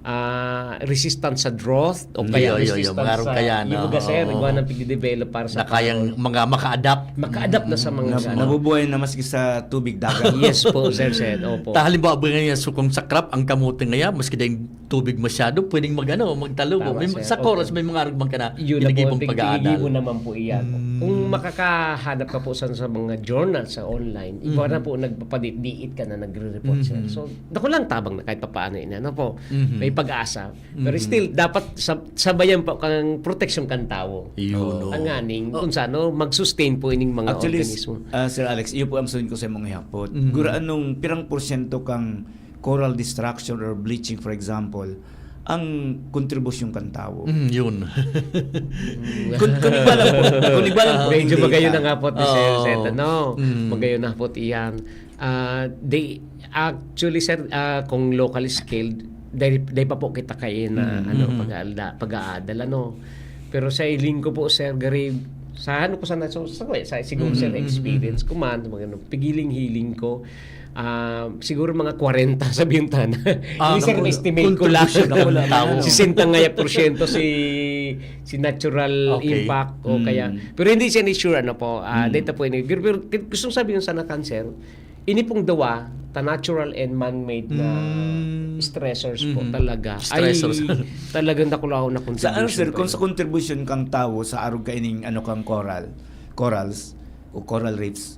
ah, resistant sa drought o Mm. kaya Iyo, iyo, iyo. resistant Mga sa kaya na, ibaga, sir, oo. iba nang pigde-develop para sa Na kayang paroy. mga maka-adapt. Maka-adapt na sa mga Na, gano'n. nabubuhay na maski sa tubig dagat. Yes po, sir, sir. Opo. Ta halimbawa, ba ngayon, so kung sa crop, ang kamote ngayon, maski dahil tubig masyado, pwedeng mag-ano, magtalubo. Tama, May, sir. sa Opo. coral, may mga arog man ka na Yun na po, ginigibong pig-, pag-aaral. ginigibo naman po iyan. Mm. Kung makakahanap ka po sa, sa mga journal, sa online, iba Mhm. na po, nagpapadiit-diit ka na nagre-report, sir. Mhm. So, naku lang tabang na kahit papaano yun, ano po, Mhm. may pag-asa. Pero Mhm. still, dapat sab-, sabayan pa kang proteksyon kan tawo. Yun, Oo. no. Tanganing, Oh. kung sa ano, mag-sustain po ining mga Actually, organismo. ah, Sir Alex, iyo po ang sunod ko sa imong ihapot. Mhm. Gura anong pirang porsyento kang coral destruction or bleaching, for example, ang kontribusyon kan tawo? Mm, yun. Mm. Kun, kun igwa lang po, kun igwa lang po Medyo ning magayon data. ang hapot ni Sir Oo. Zeta, no? Mm. Magayon ang hapot iyan. Ah, they, actually, sir, ah, kung local scale, dahil, dahil pa po kita kayo na, Mm. ano, Mm. pag-aalda-, pag-aadal, ano. Pero sa hiling ko po, sir, gari, sa ano ko sana, so, sa, sa, siguro, Mm, sir, mm, mm, experience mm. ko man, mga ano, pigiling hiling ko, ah, siguro mga kwarenta, sabihin ta na. Ah, Hindi, sir, naku, na-estimate ko lang. contribution ng tao. Sisenta ngaya porsyento si, si natural Okay. impact o Mm. kaya. Pero hindi siya ni sure, ano po, ah, Mm. data po ini. Pero, pero gustong sabihin sana, cancer, ini pong dawa, ta natural and man-made na Mm. stressors po Mm. talaga. Stressors. Ay, talagang dakulaw na Sa ano, sir, contribution po kung yun. sa contribution kang tao sa arog kaining, ano, kang coral, corals o coral reefs,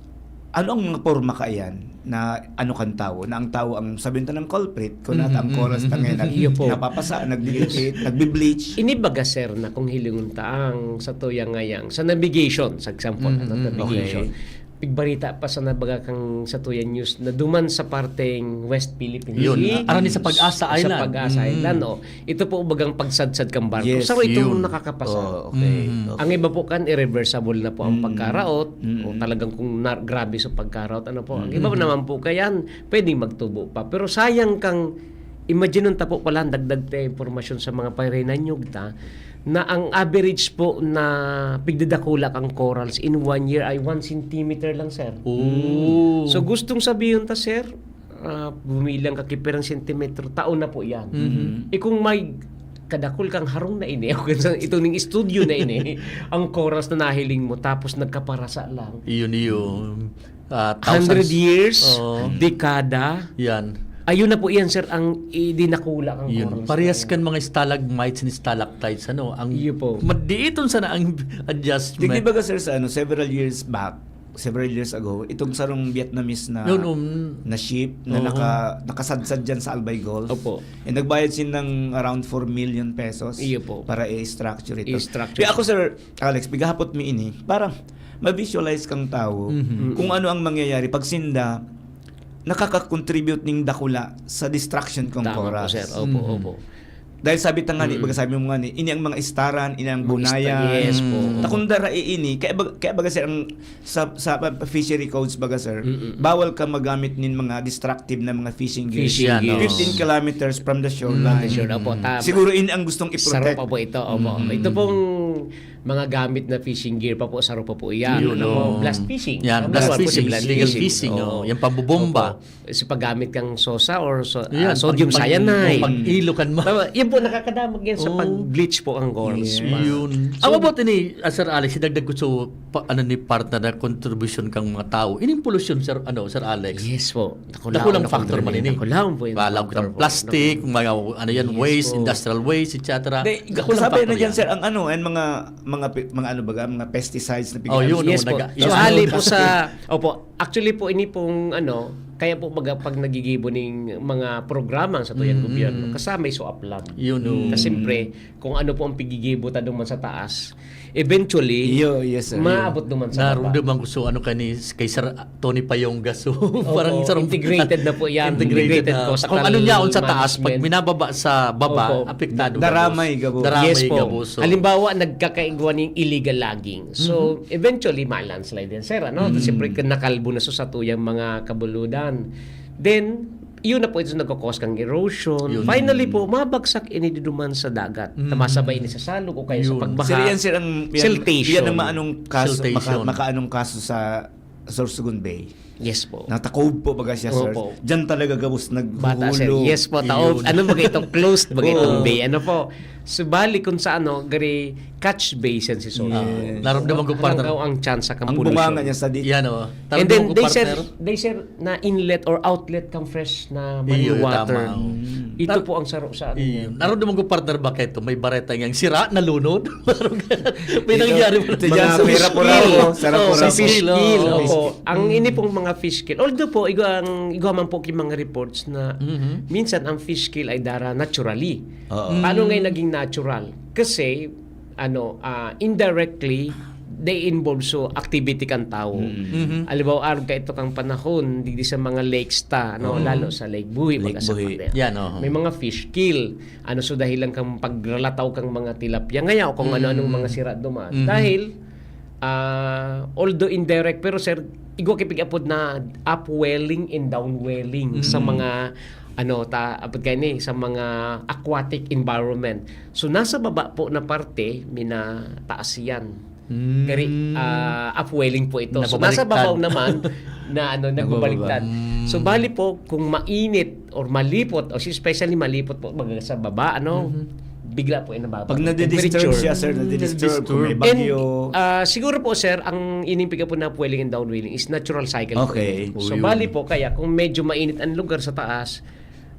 ano ang mga porma kaiyan na ano kan tawo, na ang tawo ang sabihin ta ng culprit, kung Mhm, nata ang coral mhm, sa tangay mhm. nag-, Iyo po. napapasa, nagdidikit, Yes. nagbi-bleach? Ini baga, sir, na kung hilingon ta ang sa tuya ngayang, sa navigation, sa example, Mhm, ano, mhm. navigation. Okay. Pigbarita pa sa nabaga kang sa tuya news na duman sa parteng West Philippine Yun, Sea. ah, arani sa Pag-asa Sa Island. Pag-asa Mm. Island, oh. Ito po bagang pagsadsad kang barko. Yes. Sa itong Yun. nakakapasa. Oh, okay. Mm. Okay. Ang iba po kan, irreversible na po ang Mm. pagkaraot o Mm. talagang kung na, grabe sa pagkaraot, ano po. Ang iba Mm. naman po kayan, pwedeng magtubo pa. Pero sayang kang, imagine ta po pala, ang dagdag ta impormasyon sa mga parinanyog ta, na ang average po na pigdadakula kang corals in one year ay one centimeter lang, sir. Oh. So, gustong sabihin ta, sir, ah, bumilang ka ki pirang sentimetro, taon na po yan. Mhm. Eh, kung may kadakul kang harong na ini, o kung sa, ito ning estudyo na ini, ang corals na nahiling mo, tapos nagkaparasa lang. Iyon, iyon. Ah, Hundred thousands. years, Oo. dekada. Yan. Ayun na po iyan, sir, ang idinakula kang Yun. corals. Parehas kan mga stalagmites and stalactites, ano, ang Iyo po. Madiiton sana ang adjustment. Digdi baga, sir, sa ano, several years back, several years ago, itong sarong Vietnamese na Yun, um, na ship na Oo. naka, nakasadsad dyan sa Albay Gulf. Opo. Eh, nagbayad sila ng around four million pesos Iyo po. Para i-structure ito. I-structure. Kaya ako, Sir Alex, pigahapot mi ini, parang ma-visualize kang tao Mhm. kung ano ang mangyayari pag sinda nakaka-contribute ning dakula sa destruction kang Tama po, coral. Sir. Opo, Mhm. opo. Dahil sabi ta nga ni, Mm. baga sabi mo nga ni, ini ang mga istaran, ini ang Mga ista-, bunayan. yes po. Mm. Takunda ra iini, kaya baga, kaya baga sir ang sa, sa fishery codes baga sir, Mm-mm. bawal ka magamit nin mga destructive na mga fishing gear. Fishing Yan, gears. oh. fifteen kilometers from the shore Mm. Ah, line. sure na po. Tama. Siguro ini ang gustong Saro i-protect. pa po ito. Opo. Mm. Ito pong mga gamit na fishing gear pa po, saro pa po yan. Yun, Ano po, oh. blast fishing. Yan, Tama blast po, fishing, blast illegal fishing. fishing, Oo. oh. Yung pambobomba. Opo. Sa paggamit kang sosa or so, ah, Yan, sodium pag- pag- cyanide. Pag-ilo kan ma- Tama, yan po, nakakadamag yan sa Oh. pag-bleach po ang corals. Yun. Ang Ang about ini, ah, Sir Alex, idagdag ko sa pa, ano ni partner na contribution kang mga tao. Ining polusyon, Sir, ano, Sir Alex? Yes po. Dakulang factor man ini. Dakulang po yung Balag factor ng po. plastic, mga ano yan, Yes waste, po. Industrial waste, et cetera. Di, Dakulang sabi factor na dyan, yan. Sir, ang ano, ang mga, mga, pi- mga ano baga, mga pesticides na Oh, yun, Yes no, po. naga- So, Yes, hali no. po sa, opo, actually po, ini pong ano, kaya po baga pag nagigibo ning mga programa sa tuyang Mm. gobyerno, kasama yung suaplan. Yun, no. Kasi siyempre, kung ano po ang pigigibo ta duman sa taas, eventually, Iyo, yes, sir. maabot duman sa baba. Narumduman ko so ano kani kay Sir Tony Payonga. So, Opo, parang sarong integrated na po yan. Integrated, Integrated ah. coastal Kung ano niya, kung sa taas, pag management. Minababa sa baba, Opo. apektado. Daramay, gabo. Daramay, Yes po. gabo. So, Halimbawa, nagkakaigwa ning illegal logging. So, eventually, ma-landslide yan, sir. Ano? Mhm. Siyempre, nakalbo na so sa tuyang mga kabuludan. Then, yun na po ito nagkakos kang erosion. Yun. Finally po, mabagsak ini duman sa dagat. Mhm. Namasabay ini sa salog o kaya sa Yun. pagbaha. Sir, yan, sir, ang, yan, Siltation. Yan ang maanong kaso, Siltation. maka, makaanong kaso sa Sorsogon Bay. Yes po. Natakob po baga siya, sir. Opo. Diyan talaga gabos naghuhulog. Bata, sir. Yes po, taob. Yun. Ano ba ito? Closed ba itong Oo. bay? Ano po? Subali kung sa ano, gari catch basin si Sorsogon. Yes. Naramdaman ko, partner. Ang chance sa Ang bunganga niya sa di. Yan, oh. And then, Naramdaman ko, they sir, partner. they sir, na inlet or outlet kang fresh na marine Iyo, water. tama, oh. Mm. Ito po ang saro sa ano. Iyo. Naramdaman ko, partner, ba kayo ito? May bareta niyang sira, nalunod. May Ito, nangyari. ito dyan, sa Pira Purao, sa Oh, Rapurao. sa fish kill. Oh. Opo. Ang ini pong mga fish kill. Although po, igo ang igo man po yung mga reports na Mhm. minsan ang fish kill ay dara naturally. Oo. Paano Mm. ngayon naging natural? Kasi, ano, ah, indirectly, they involve so activity kang tao. Mm. Mhm. Halimbawa, arog ka ito kang panahon, digdi sa mga lakes ta, no? Mm. Lalo sa Lake Buhi, Lake pagkasama Buhi. niya. Yan, oh. May mga fish kill. Ano, so dahilan kang pagralataw kang mga tilapia. Ngayon, kung Mm. ano-anong mga sira dumaan. Mhm. Dahil, ah, although indirect, pero sir, igwa kipig-apod na upwelling and downwelling sa Mm. mga, ano, ta, apod kayo ni, sa mga aquatic environment. So, nasa baba po na parte, minataas yan. Mm. Gari, ah, upwelling po ito. So, Nababaliktad. nasa babaw naman na ano, nagbabaliktad. Mm. So, bali po, kung mainit or malipot, o especially malipot po, baga sa baba, ano, Mhm. bigla po yung nababa. Pag nadidisturb Temperature. siya, sir, nadidisturb, kung may Nadisturb. bagyo. And, ah, siguro po, sir, ang ining piga po na upwelling and downwelling is natural cycle po. Okay. So, Uyun. bali po, kaya kung medyo mainit ang lugar sa taas,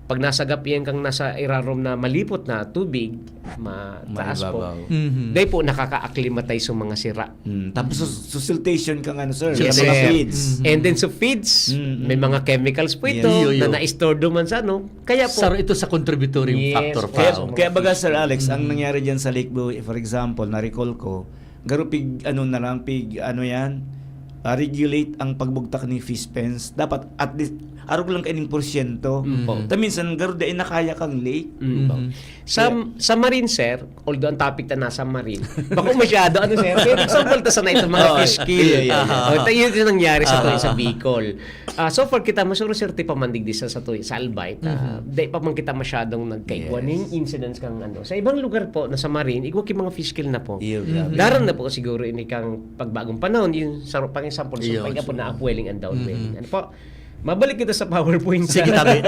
pag nasa gapihan kang nasa irarom na malipot na tubig, mataas po, Maibabaw. Mhm. dahil po nakaka-acclimatize yung mga sira. Mm. Tapos so, so siltation kang ano, sir, Yes, sa mga sir. feeds. Mm. And then sa feeds, Mm, may mm. mga chemicals po Yes. ito Iyo, iyo. na na-store duman sa ano. Kaya po, Saro ito sa contributory Yes, factor po. pa. Kaya, Yes, kaya baga, Sir Alex, ang Mm. nangyari dyan sa Lake Buhi, for example, na-recall ko, garo pig, ano na lang, pig, ano yan, ah, regulate ang pagbugtak ng fish pens. Dapat at least, arog lang kaining porsyento. Mm. Ta minsan, garo dahil nakaya kang lake. Mm. Mhm. Sa, sa marine, sir, although ang topic ta nasa marine, bako masyado, ano, sir? Pero example ta sana ito, mga Oo, fish kill. iya, iya, iya. O, tayo yung nangyari sa, Aha. sa Bicol. Ah, so far, kita, masuro, sir, ti pamandig di sa, sa, sa Albay. Ta, Mhm. Di pa man kita masyadong nagkaigwa Yes. ning incidents kang ano. Sa ibang lugar po, na sa marine, igwa ki mga fish kill na po. Iyo, grabe. Daran na po siguro ini kang pagbagong panahon, yung sa, pang example, sa Iyo, pag po so, na upwelling and downwelling. Mhm. Ano po? Mabalik kita sa PowerPoint. Sige, tabi.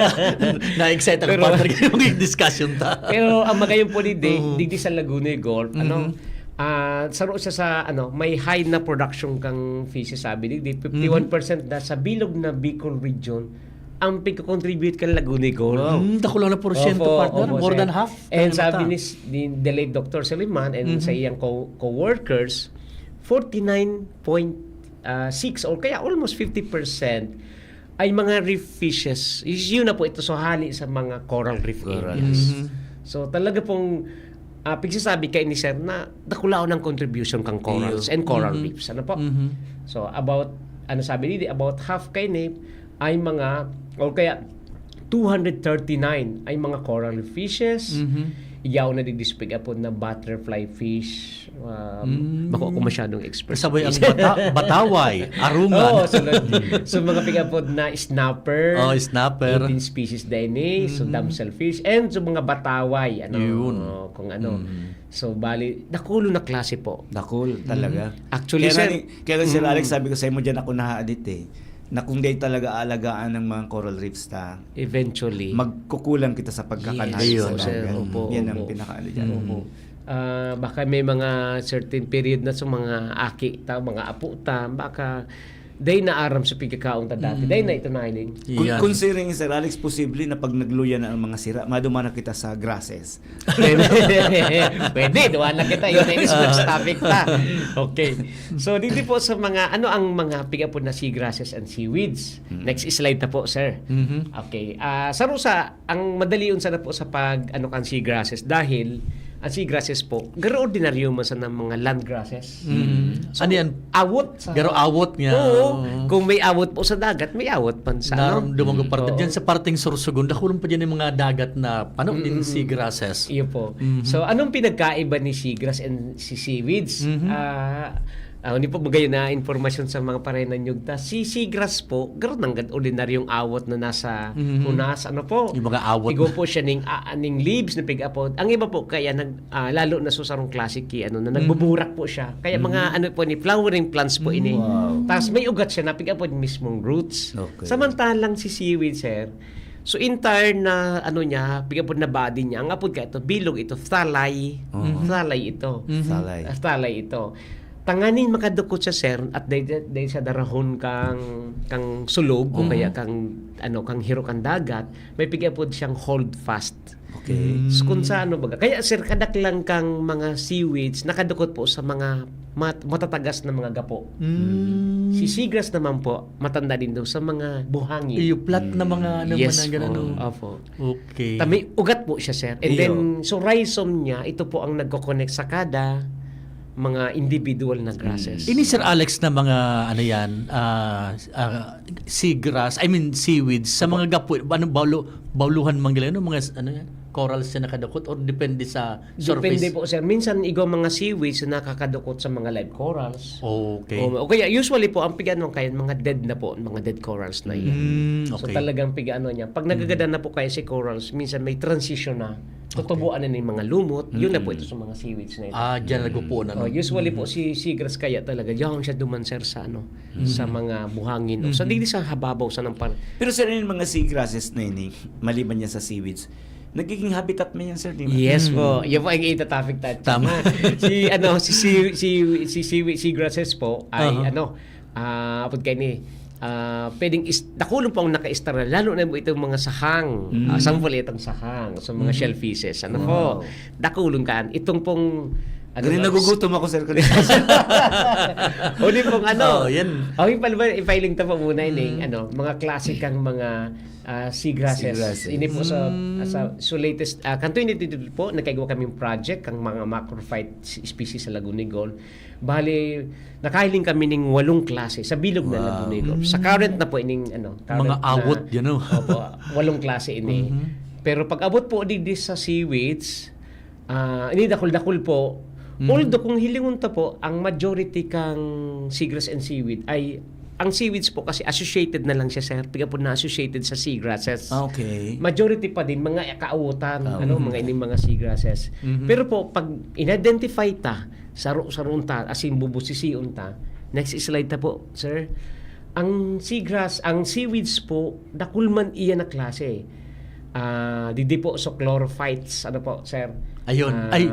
Na-excite ako, Pero, partner, yung discussion ta. pero ang magayong po ni Day, Oo. digdi sa Laguna Golf, ano, Mhm. ah, saro siya sa, ano, may high na production kang fishes, sabi digdi, fifty-one percent na sa bilog na Bicol region, ang pagko-contribute kan Lagunigon. Wow. Hmm, dakula na porsyento, Opo, partner. opo, More sir. than half. And Ano sabi ta? ni, ni the late Doctor Soliman and Mhm. sa iyang co- co-workers, forty-nine point six or kaya almost fifty percent ay mga reef fishes. Is- Yun na po ito, so hali sa mga coral reef Coral. areas. Mhm. So talaga pong uh, pigsasabi kay ni sir na dakulaon ang contribution kang corals Iyo. and coral Mhm. reefs. Ano po? Mhm. So about, ano sabi ni, about half kay ni ay mga, o kaya two hundred thirty-nine ay mga coral fishes. Mhm. Yaw na digdi sa pig-apod na butterfly fish. Um, Mm. Bako ako masyadong expert. Kasabay ang bata, bataway, arungan. Oo, sunod. So mga pig-apod na snapper. Oh, snapper. Eighteen species din eh. So Mhm. damselfish. And so mga bataway. Ano, Yun. Kung ano. Mhm. So bali, dakulo na klase po. Dakul talaga. Actually, kaya sir, ni, kaya si Mm. Alex, sabi ko sa imo dyan, ako nahaadit eh, na kung di talaga aalagaan ng mga coral reefs ta, Eventually. magkukulang kita sa pagkakanhal Yes, sa Ayun. sir. dagat. Opo, Yan ang opo. pinakaano dyan. Mm. Opo. Ah, baka may mga certain period na sa mga aki ta, mga apo ta, baka day na aram sa pagkakaon ta dati. Mm. Day na ito na hiling. Kung, Yan. kung siring, Sir Alex, posible na pag nagluya na ang mga sira, maduma na kita sa grasses. Pwede, duwa na kita. Yun na yung next topic ta. Okay. So, dito po sa mga, ano ang mga pig-apod na seagrasses and seaweeds? Mm. Next slide na po, sir. Mhm. Okay. Ah, sa Rusa, ang madalion sana po sa pag, ano, kan seagrasses dahil ang seagrasses po, garo ordinaryo man sana mga land grasses. Mhm. So, Ano yan? Awot sa Garo awot nga. Oo. Oo. Kung may awot po sa dagat, may awat man sa ano. Naramdaman ko parte Oo. dyan sa parteng Sorsogon, dakul pa dyan yung mga dagat na pano din Mm-mm. seagrasses. Iyo po. Mhm. So, anong pinagkaiba ni seagrass and si seaweeds? Mhm. Ah, ah, hindi po magayon na impormasyon sa mga parenanyog ta. Si seagrass po, garo nanggad ordinaryong awot na nasa Mhm. hunas, ano po? Yung mga awot Igo na. po siya ning, ah, ning leaves na pig-apod. Ang iba po, kaya nag, ah, lalo na sa sarong classic key, ano, na Mhm. nagbuburak po siya. Kaya mga, Mhm. ano po ni, flowering plants po ini. Wow. Tapos may ugat siya na pig-apod mismong roots. Okay. Samantalang si seaweed, sir, so entire na, ano niya, pig-apod na body niya, ang apod ka ito, bilog ito, phthalai. Oo. Phthalai ito. Mhm. Phthalai. Phthalai ito. Tanganing makadukot siya, sir, at dahil, dahil sa darahon kang, kang sulog o Mhm. kaya kang, ano, kang hiro kan dagat, may pig-apod siyang hold fast. Okay. Mm. So, kung sa ano baga. Kaya, sir, kadaklan kang mga seaweeds, nakadukot po sa mga mat- matatagas na mga gapo. Mm. Si seagrass naman po, matanda din daw sa mga buhangin. Iyo, flat na mga ano, Yes mga ganun, po. no? Opo. Okay. Ta may ugat po siya, sir. And Iyo. then, so rhizome niya, ito po ang nagko-connect sa kada mga individual na grasses. Ini, Sir Alex, na mga ano yan, ah, ah, seagrass, I mean seaweeds, sa mga gapo, ano, baulo, bauluhan man gila, ano, mga ano yan, corals na nakadukot or depende sa Depende surface? Po, sir. Minsan, igo mga seaweeds na nakakadukot sa mga live corals. Okay. O, o kaya, usually po, ang pig-ano kaya, mga dead na po, mga dead corals na yan. Mm, So, okay. Talagang pig-ano niya. Pag nagagadan na po kaya si corals, minsan may transition na. Tutubuan na yung mga lumot. Yun na po Mm. ito sa mga seaweeds na ito. Ah, dyan nagpupunan. Oh, Ano? usually po, si seagrass kaya talaga, diyan siya duman, sir, sa ano, Mhm. sa mga buhangin. O, sa Mhm. dili sa hababaw, sa nang par- Pero sir, yung mga seagrasses na ini, maliban niya sa seaweeds, nagiging habitat man yan, sir, di ba? Yes Mm. po. Yan po ang ita-topic tayo. Tama. Si, ano, si, si, si, si, si, seagrasses po ay, Aha. ano, ah, apod kayo ni, ah, pwedeng is, dakulon po ang naka-istar na, lalo na po itong mga sahang. Mm. Ah, sample itong sahang. So, mga Mhm. shellfishes. Ano Wow. po? Dakulon ka. Itong pong, ano, Ganun, nagugutom ako, sir. Huli pong ano. Oh, yan. Oh, yung pala ba, ipiling ta po muna ini, Mm. ano, mga klasikang mga ah, seagrasses. Seagrasses. Ini po sa, Mm. sa, so latest, ah, kanto ini dito po, nagkaigwa kaming project kang mga macrophyte species sa Lagunigol. Bali, nakahiling kami ning walong klase sa bilog na Wow. Lagunigol. Sa Mm. current na po ining, ano, current Mga na, awot, yan, oh. Opo, walong klase ini. Mhm. Pero pag abot po di, di sa seaweeds, ah, ini dakul-dakul po. Mhm. Although kung hilingon ta po, ang majority kang seagrass and seaweed ay, ang seaweeds po kasi associated na lang siya, sir. Tiga po na associated sa seagrasses. Ah, okay. Majority pa din, mga kaawutan, Ah, ano, mhm. mga ining mga seagrasses. Mhm. Pero po, pag in-identify ta, saro-saron ta, as in bubusision ta, next slide ta po, sir. Ang seagrass, ang seaweeds po, dakul man iya na klase. Ah, didi po, so chlorophytes, ano po, sir? Ayun. Ah, Ay,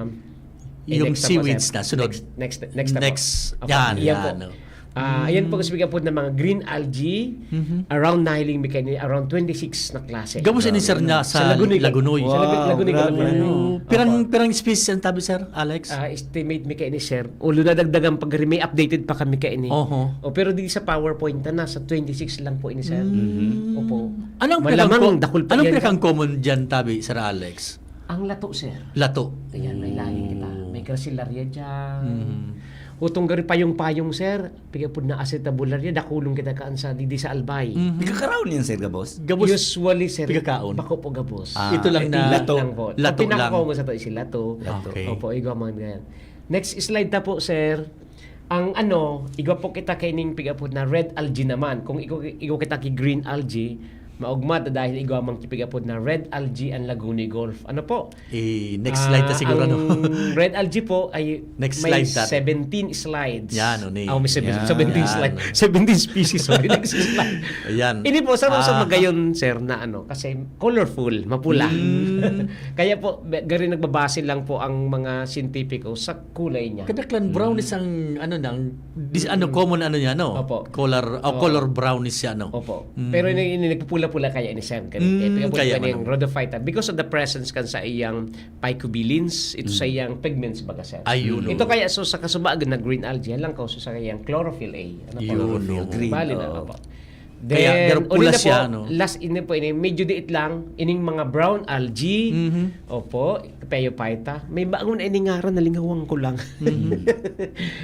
eh, yung next na po, seaweeds sir. na, sunod. Next, next, next na po. Next. Opo, Yan, iyan yan, po. oh. Ah, ayan po, speaking po ng mga green algae, Mhm. around nahiling mi kaini, around twenty-six na klase. Gabos ini, sir, niya sa Lagunoy. Lagunoy. Sa Lagu-, Lagunoy, Wow, Lagunoy. grabe. Oh, pirang, Opo. pirang species ang tabi, sir Alex? Ah, estimate mi kaini, sir. Although nadagdagan pag may updated pa kami kaini. Oho. O, pero di sa PowerPoint na, nasa twenty-six lang po ini, sir. Mm. Opo. Anong Malamang pinakang, dakul pa anong yan, pinakang sir. Common dyan, tabi, Sir Alex? Ang lato, sir. Lato. Ayan, may lahi kita. May gracilaria dyan. Mhm. Utong gari payong-payong, sir. Pigapod na acetabularia, dakulon kita kaan sa didi sa Albay. Mhm. Di ka karaon yan, Sir Gabos? Gabos. Usually, sir, Pigakaon. bako po gabos. Ah, Ito lang na lato. Lang po. Lato Ang pinaka-common lang. Sa to is lato. Lato. Okay. Opo, igwa man ganyan. Next slide ta po, sir. Ang ano, igwa po kita kaining pigapod na red algae naman. Kung igwa, igwa kita ki green algae, maugma ta dahil igwa man ki pigapod na red algae ang Lagunoy Gulf. Ano po? Eh, next slide ta Ah, siguro, ang no? Red algae po ay Next may slide ta. seventeen slides. Yan, ano ni? Oh, may seven- Yan. seventeen Yan. slides. Seventeen species. Sorry, next slide. Ayan. Ini po, sa mga Ah. magayon, sir, na ano, kasi colorful, mapula. Mm. Kaya po, be- gari nagbabase lang po ang mga siyentipiko sa kulay niya. Kadaklan brownish ang, ano nang, dis, ano, common ano niya, no? Opo. Color, oh, Oo. Color brownish siya, no? Opo. Mhm. Pero ini, ini nagpupula-pula kaya ini, sir. Kaya, Mm, kaya po kaya kaya yung man. Rhodophyta because of the presence kan sa iyang phycobilins, ito sa iyang pigments, baga, sir. Ayun, Ito oh. Kaya so sa kasubagan na green algae, lang ko sa iyang chlorophyll A. Ano po? Yun, Chlorophyll, oh. green, Bali na, oo. opo. Kaya, Then, pero pula uli na siya, po, no? Last ini po ini, medyo diit lang, ining mga brown algae, Mhm. opo, Peyophyta. May bago na ini ngaran, nalingawang ko lang. Mhm.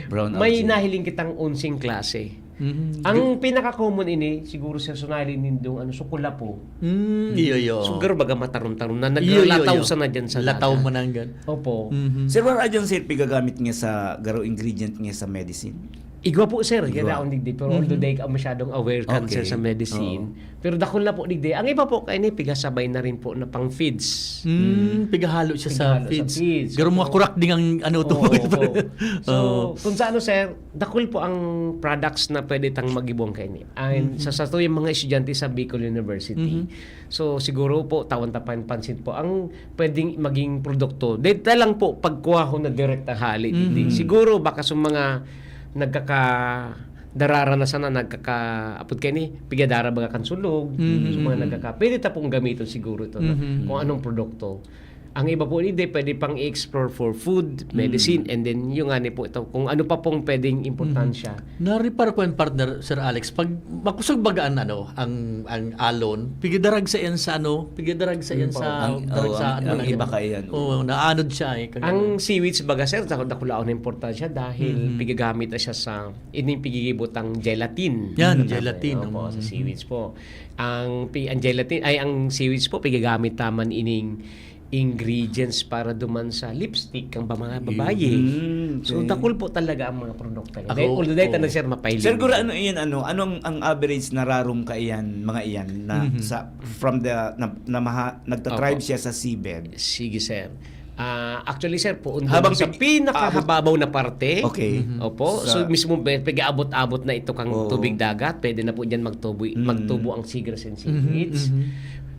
Brown May algae. Nahiling kitang unsing klase. Mhm. Ang pinaka-common ini, siguro, sir, so nahiling nindong, ano, sukulapo. Mm, iyo, iyo. So, garo baga matarom-tarom na, Iyo, iyo, naglataw iyo. sana dyan sa Lataw dagat. mananggan. Opo. Mhm. Sir, wala dyan, sir, pigagamit nga sa garo ingredient nga sa medicine? Igwa po, sir, Igwa. ganaon digdi, pero although di ka masyadong aware kan, sir, Okay. sa medicine. Oo. Pero dakul na po digdi. Ang iba po, kaya ni, pigasabay na rin po na pang feeds. Mm, pigahalo siya sa Pigahalo sa feeds. feeds. Garo mga Oo. kurak ding ang ano to. Oo, opo. So, Oo. kung sa ano, sir, dakul po ang products na pwede tang mag-ibong kaini. And Mhm. sa, sa tuyong mga estudyante sa Bicol University. Mhm. So, siguro po, tawan ta pan-, pansin po ang pwedeng maging produkto. Dito lang po, pagkuha ho na direct ang hali. Mhm. Siguro, baka sa mga nagkaka darara na sana, nagkaka-, apod kaini, pigadara baga kan sulog. Mhm. So, mga nagkaka-, pwede ta pong gamiton siguro ito, no? Mhm. Kung anong produkto. Ang iba po, hindi, pwede pang i-explore for food, medicine, and then yung nga ni po ito, kung ano pa pong pwedeng importansya. Naripar ko yung partner, Sir Alex, pag makusog baga ang, ano, ang, ang alon, pigidarag sa yan sa ano, pigidarag sa yan sa, Ang, darag oh, sa ang, ano ang lang iba yan. kaya yan. Oo, naanod siya eh. Kaya- Ang seaweeds baga, sir, dak-, dakulaon na importansya dahil Mhm. pigagamit na siya sa ining pigigibot ang gelatin. Yan, Sa gelatin, opo, no? Sa seaweeds po. Ang, pi- ang gelatin, ay, ang seaweeds po, pigagamit taman ining ingredients para duman sa lipstick ang ba-, mga babae. Mm, So, okay. Dakul po talaga ang mga produkto. Ako, Dahil, although dahil oo. na, sir, mapahiling. Sir, gura ano iyan, ano? Ano ang, ang average na rarom ka iyan, mga iyan, na Mhm. sa, from the, na, na maha, nagtatribe Opo. Siya sa seabed? Sige, sir. Ah, actually, sir, po, Habang sa pig- pinakahababaw na parte. Okay. Mhm. Opo. Sa- So, mismo, pe-, pag-aabot-abot na ito kang Oo. tubig dagat, pwede na po dyan magtubo, Mm. magtubo ang seagrass and Mhm, seaweeds. mhm.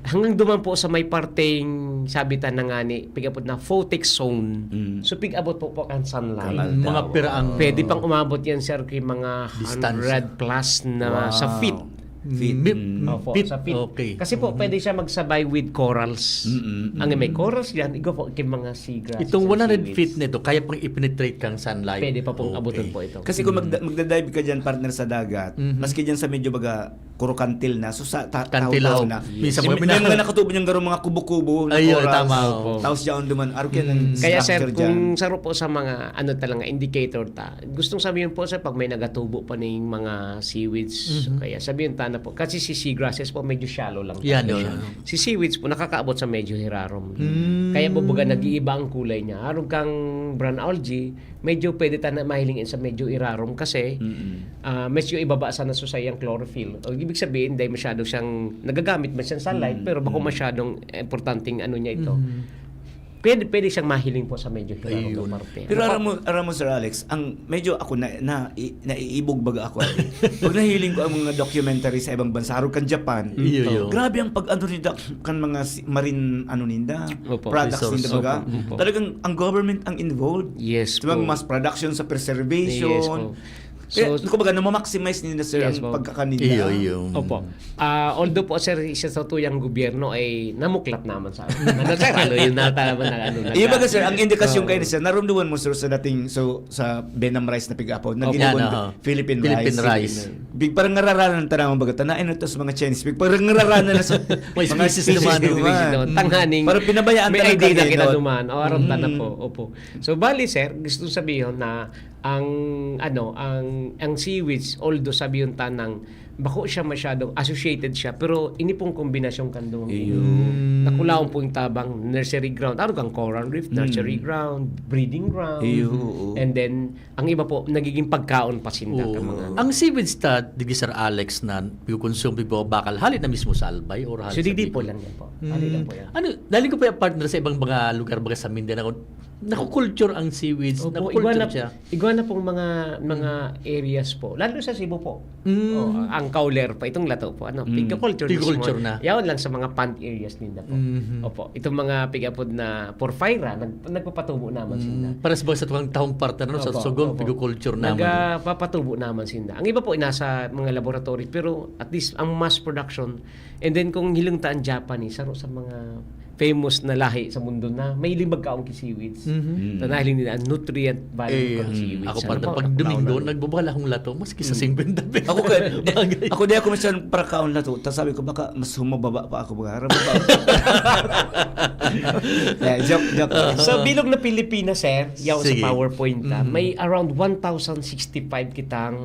Hanggang duman po sa may parteng, sabi ta na nga ni, pigapot na photic zone. Mm. So, pig-abot po po ang sunlight. Kang Mga aldaw. piraang Pwede pang umabot yan, sir, kay mga Distansya. hundred plus na sa Wow. feet. Feet. Mip-, Mm. Opo, feet. sa feet. Okay. Kasi po, pwede siya magsabay with corals. Mm-mm. Ang may corals yan, igo po kay mga seagrass. Itong one hundred feet nito, kaya pang i-penetrate kang sunlight. Pwede pa pong Okay. abutan po ito. Kasi kung magda- magdadive ka dyan, partner, sa dagat, Mhm. maski dyan sa medyo baga kurukantil na, so sa ta- Kantil, tahaw-tahaw oh. na. Minsan May, mga may mga nakatubo niyang garong mga kubo-kubo na Ayun, corals. Tama, opo. Tapos dyan duman, araw kaya Mm. ng Kaya, sir, structure kung dyan. saro po sa mga, ano talaga, indicator ta, gustong sabihin po, sir, pag may nagatubo pa ning mga seaweeds, Mhm. kaya sabihin ta na po, kasi si seagrasses po, medyo shallow lang Yan, talaga oh, siya. yan. Si seaweeds po, nakakaabot sa medyo hirarom. Mm. Kaya bubuga nag-iiba ang kulay niya. Harong kang brown algae, medyo pwede ta na mahiling sa medyo irarom kasi Mm-mm. ah, medyo ibaba sana sa sayang chlorophyll. O, ibig sabihin, dahil masyado siyang nagagamit man siyang sunlight, Mm. pero bako Mm. masyadong importanteng ano niya ito. Mhm. Pwede, pwede siyang mahiling po sa medyo hirarom Ayun. na parte. Pero Ano alam pa- mo, alam mo, Sir Alex, ang medyo ako na, na, i- naiibog baga ako. Pag nahiling ko ang mga documentary sa ibang bansa, harong kan Japan, Iyo, iyo. grabe ang pag-ano nila, kan mga si- marine ano ninda, Opo. products Resource. ninda baga. Opo, opo. Talagang ang government ang involved. Yes Sa mga po. Mass production, sa preservation, Yes po. Kaya, So, kumbaga, namamaximize ninda, sir, Yes ang po. pagkakanin Iyo, nila. iyo. Opo. Ah, although po, sir, isa sa tuyang gobyerno ay namuklat naman sa ano, sir, ano, yun na talaga na ano. Iyo, baga, sir, ang indikasyon Oo. kayo, sir, narumduman mo, sir, sa dating, so, sa Benam Rice na piga-apod, na Opo. ginawang Yan, aha. Philippine Philippine rice. rice. Big, parang ngararanan ta naman, baga, tanain na to sa mga Chinese. Big, parang ngararanan na sa May mga species naman, Species naman. doon. Tanghaning Parang pinabayaan may talaga idea na kayo, kita no? duman. O, aram ta na Mm. po. Opo. So, bali, sir, gusto sabihin na ang, ano, ang, ang seaweeds, although sabihin ta nang bako siya masyadong associated siya, pero ini pong kombinasyon kan duwang Iyo. ini, nakulaon po yung tabang, nursery ground. Ano kang coral reef, nursery Mm. ground, breeding ground. Iyo, oo. And then, ang iba po, nagiging pagkaon pa sinda Oo. ka mga Ang seaweeds ta, digi Sir Alex, na pinukonsume, pigpapabakal, hali na mismo sa Albay or hali So, sa di, di Bicol? po lang yan po. Mm. Hali lang po yan. Ano, dali ko pa partner sa ibang mga lugar, baga sa Mindanao, nakukulture ang seaweeds, Opo, nakukulture igwa na, siya. Igwa na pong mga, mga areas po. Lalo sa Cebu po. Mm. Oh, ang Cowler pa, itong lato po. Ano, Mm. piga-culture Piga-culture mismo. na. Yaon lang sa mga pond areas ninda po. Mhm. Opo, itong mga pigapod na porphyra, nag, nagpapatubo naman sila. Mm, pares ba sa tukang tahong partner, no? Sa Opo, Sogong, opo. Pigo-culture naman. Nagpapatubo naman sinda. Ang iba po, nasa mga laboratory, pero at least ang mass production, and then kung hiling ta ang Japanese, saro sa mga famous na lahi sa mundo na may limbag kaong ki seaweeds. Mhm. Mm. Na nahiling nila ang nutrient value Eh, ng seaweeds. ako Ano partner, po, pag nakakaon Domingo, na. Nagbabala akong lato, maski sa Mm. singkwenta pesos. Ako kaya, Bagay. ako di ako minsan para kaon lato. Tas sabi ko, baka mas humababa pa ako. Baka harap pa ako. Eh, joke, joke. Sa bilog na Pilipinas, sir, yaw sa Sige. PowerPoint, ah, Mhm. may around one thousand sixty-five kitang,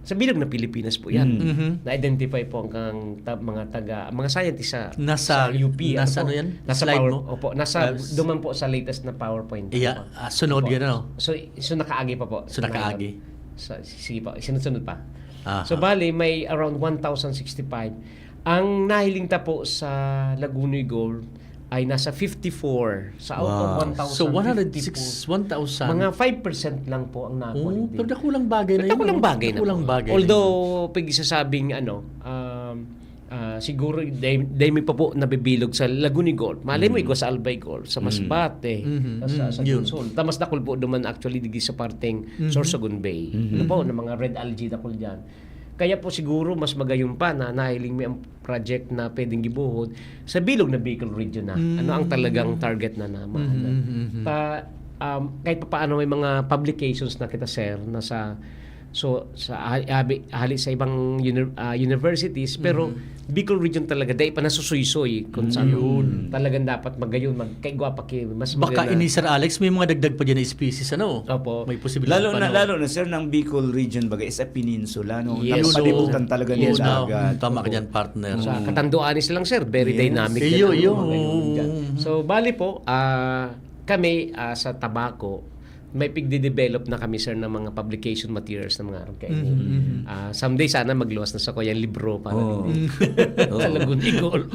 sa bilog na Pilipinas po yan. Mm. Mhm. Na-identify po ang kang, ta-, mga taga, mga scientist sa, Nasa, sa U P. nasa po? ano yan? Nasa Slide Power, mo? Opo, nasa, Yes. duman po sa latest na PowerPoint. Iya, Ano po? ah, sunod Opo. yan, ano? So, so nakaagi pa po. So, nakaagi. Sa, sige po, sunod-sunod pa. Aha. So, bali, may around one thousand sixty-five. Ang nahiling ta po sa Lagonoy Gold ay nasa fifty-four sa out of Wow. one thousand So, one hundred six, fifty-four. one thousand. Mga five percent lang po ang nakuha. Oh, pero dakulang bagay na Pero yun, dakulang no? bagay na Dakulang po. bagay na Although, yun. Pag isasabing ano, um, ah, siguro dahil, dahil may pa po nabibilog sa Lagonoy Gold. Malay mo, Mm. igwa sa Albay Gold, sa Mm. Masbate, Mhm, sa, sa, mhm, sa yun. Luzon. Tamas dakul po duman actually digi sa parteng Mhm. Sorsogon Bay. Mhm. Ano po, na mga red algae dakul dyan. Kaya po siguro mas magayon pa na nahiling mi ang project na pwedeng gibuhod sa bilog na Bicol region na. Ano ang talagang target na naman? Mhm, mhm, mhm. Ta, um, kahit pa paano may mga publications na kita, sir, na sa, so, sa ha-, habi-, hali sa ibang uni-, ah, universities, pero Mhm. Bicol region talaga, dai pa nasusuysoy kung saan Yun. talagang dapat magayon, magkaigwa pa ki-, mas Baka maganda. ini, Sir Alex, may mga dagdag pa dyan na species, ano? Opo. May posibilidad Lalo pa, na, no? Lalo na, sir, ng Bicol region, baga, is a peninsula, no? Yes. Napalibutan Yun, talaga yun, ng no? dagat. Tama ka Opo. dyan, partner. Sa Mm. Catanduanes lang, sir, very Yes. dynamic. Iyo, Yan, iyo. mga ganyan dyan. So, bali po, ah, kami, ah, sa Tabaco, may pigde-develop na kami, sir, ng mga publication materials ng mga arog kayo. Mhm, mhm. Ah, someday, sana magluwas na sa kuyang libro para Oo. hindi Oo. sa Lagonoy Gold.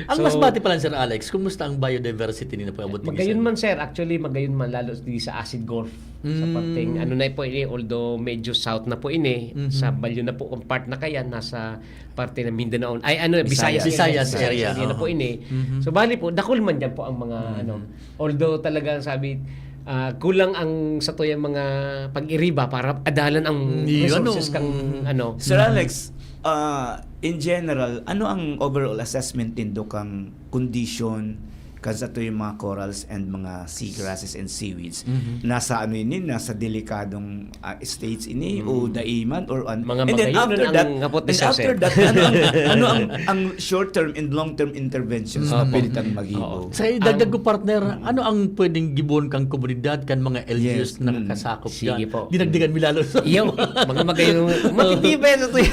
Ang So, Masbate pa lang, Sir Alex, kumusta ang biodiversity nila po abot Magayon man, sir. Actually, magayon man, lalo di sa Acid Golf. Sa Mm. parteng, ano na po ini, although medyo south na po ini, Mhm. sa Balyo na po, kung part na kaya, nasa parte ng Mindanao. Ay, ano, Visayas. Visayas. Visayas area, Area na oo. po ini. Mhm. So, bali po, dakul man dyan po ang mga, Mhm. ano, although talagang sabi, ah, kulang ang sa tuyang mga pag-iriba para adalan ang Mm, yun, resources ano. kang, Mhm. ano. Sir Alex, ah, in general, ano ang overall assessment nindo kang condition kan sa tuyang mga corals and mga seagrasses and seaweeds? Mhm. Nasa ano ini? Nasa delikadong, ah, states ini? Mm. O daiman? Or an-, Mga and then magayon after ang that, hapot ni and Sir after Sir. that, ano ang, ano ang short-term and long-term interventions na Opo. pwede tang maghibo? Oo. Sa idagdag Ang ko, partner, ano ang pwedeng gibohon kang komunidad, kan mga L G Us Yes. na Mm. nakasakop Sige dyan? po. Dinagdagan mi lalo sa Iyo, mga magayon. Matindi ba yan sa tuya?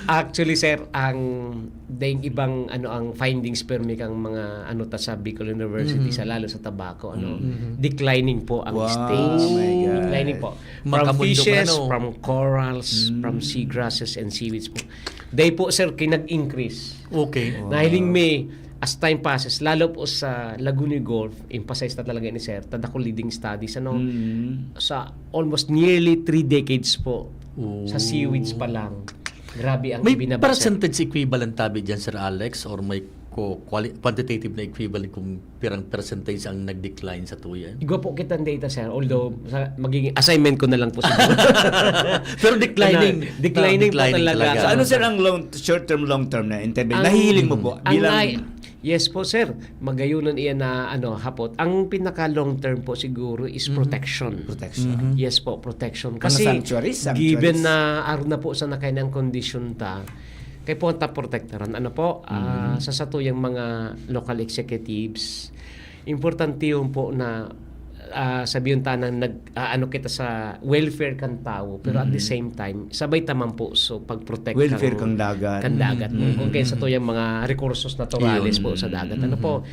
Actually, sir, ang daing ibang, ano, ang findings permi kang mga, ano, ta sa Bicol University, Mhm. sa lalo sa Tabaco, ano, Mhm. declining po ang Wow, stage. my God. Declining po. From Makamundong fishes, ano. From corals, Mm. from seagrasses and seaweeds po. They po, sir, kinag-increase. Okay. Wow. Nahiling mi, as time passes, lalo po sa Lagonoy Golf, emphasize na talaga ni sir, tanda ko leading studies, ano, Mm. sa almost nearly three decades po, Oo. sa seaweeds pa lang, grabe ang May ibinaba, sir. Percentage equivalent tabi dyan, Sir Alex, or may po, quali-, quantitative na equivalent kung pirang percentage ang nag-decline sa tuya? Igwa po kitang data, sir. Although, sa, magiging assignment ko na lang po siguro. Pero declining. Ano, declining po declining talaga. Talaga. So, ano, sir, ang long, short term, long term na intervention? Ang, nahihiling mo po ang bilang nai-, yes po, sir. Magayunan iyan na, ano, hapot. Ang pinaka long term po siguro is protection. Protection. Yes po, protection. Mga kasi sanctuaries, sanctuaries, given na aron na po sa nakain ang kondisyon ta, kay po ang ta protektaran. Ano po, ah, sa satuyang mga local executives, importante yun po na, ah, sabihin ta na nag, ah, ano kita sa welfare kan tawo, pero at the same time, sabay ta man po so pag-protect welfare kan, kan dagat. Kan dagat. Kung kaya satuyang mga rekursos naturales po sa dagat. Ano po,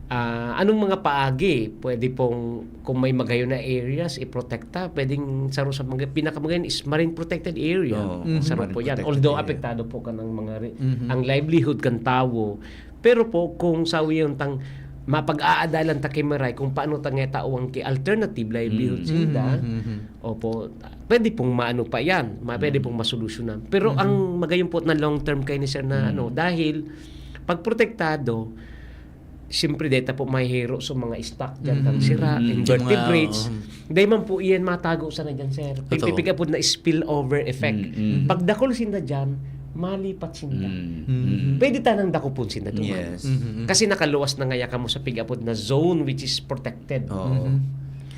ah, anong mga paagi pwede pong, kung may magayon na areas, iprotekta? Pwedeng saro sa mga, pinakamagayon is marine protected area. Oo, saro po yan. Although apektado po ka ng mga re-, ang livelihood kan tawo, pero po, kung sawi yun tang mapag-aadalan ta ki Maray kung paano ta nga tawan ki alternative livelihood sinda, opo, pwede pong maano pa yan, ma-, pwede pong masolusyonan. Pero ang magayon po na long term kayo ni sir na ano, dahil pag protektado, siyempre, dahil ta po mahihiro sa mga stock dyan, kang sira, invertebrates. Dahil man po iyan matago sana dyan, sir. Totoo. Pipipigapod na spillover effect. Pag dakul sinda dyan, malipat sinda. Pwede tanang dakupon sinda doon. Yes. Kasi nakaluwas na ngaya kamo sa pigapod na zone which is protected. Oo.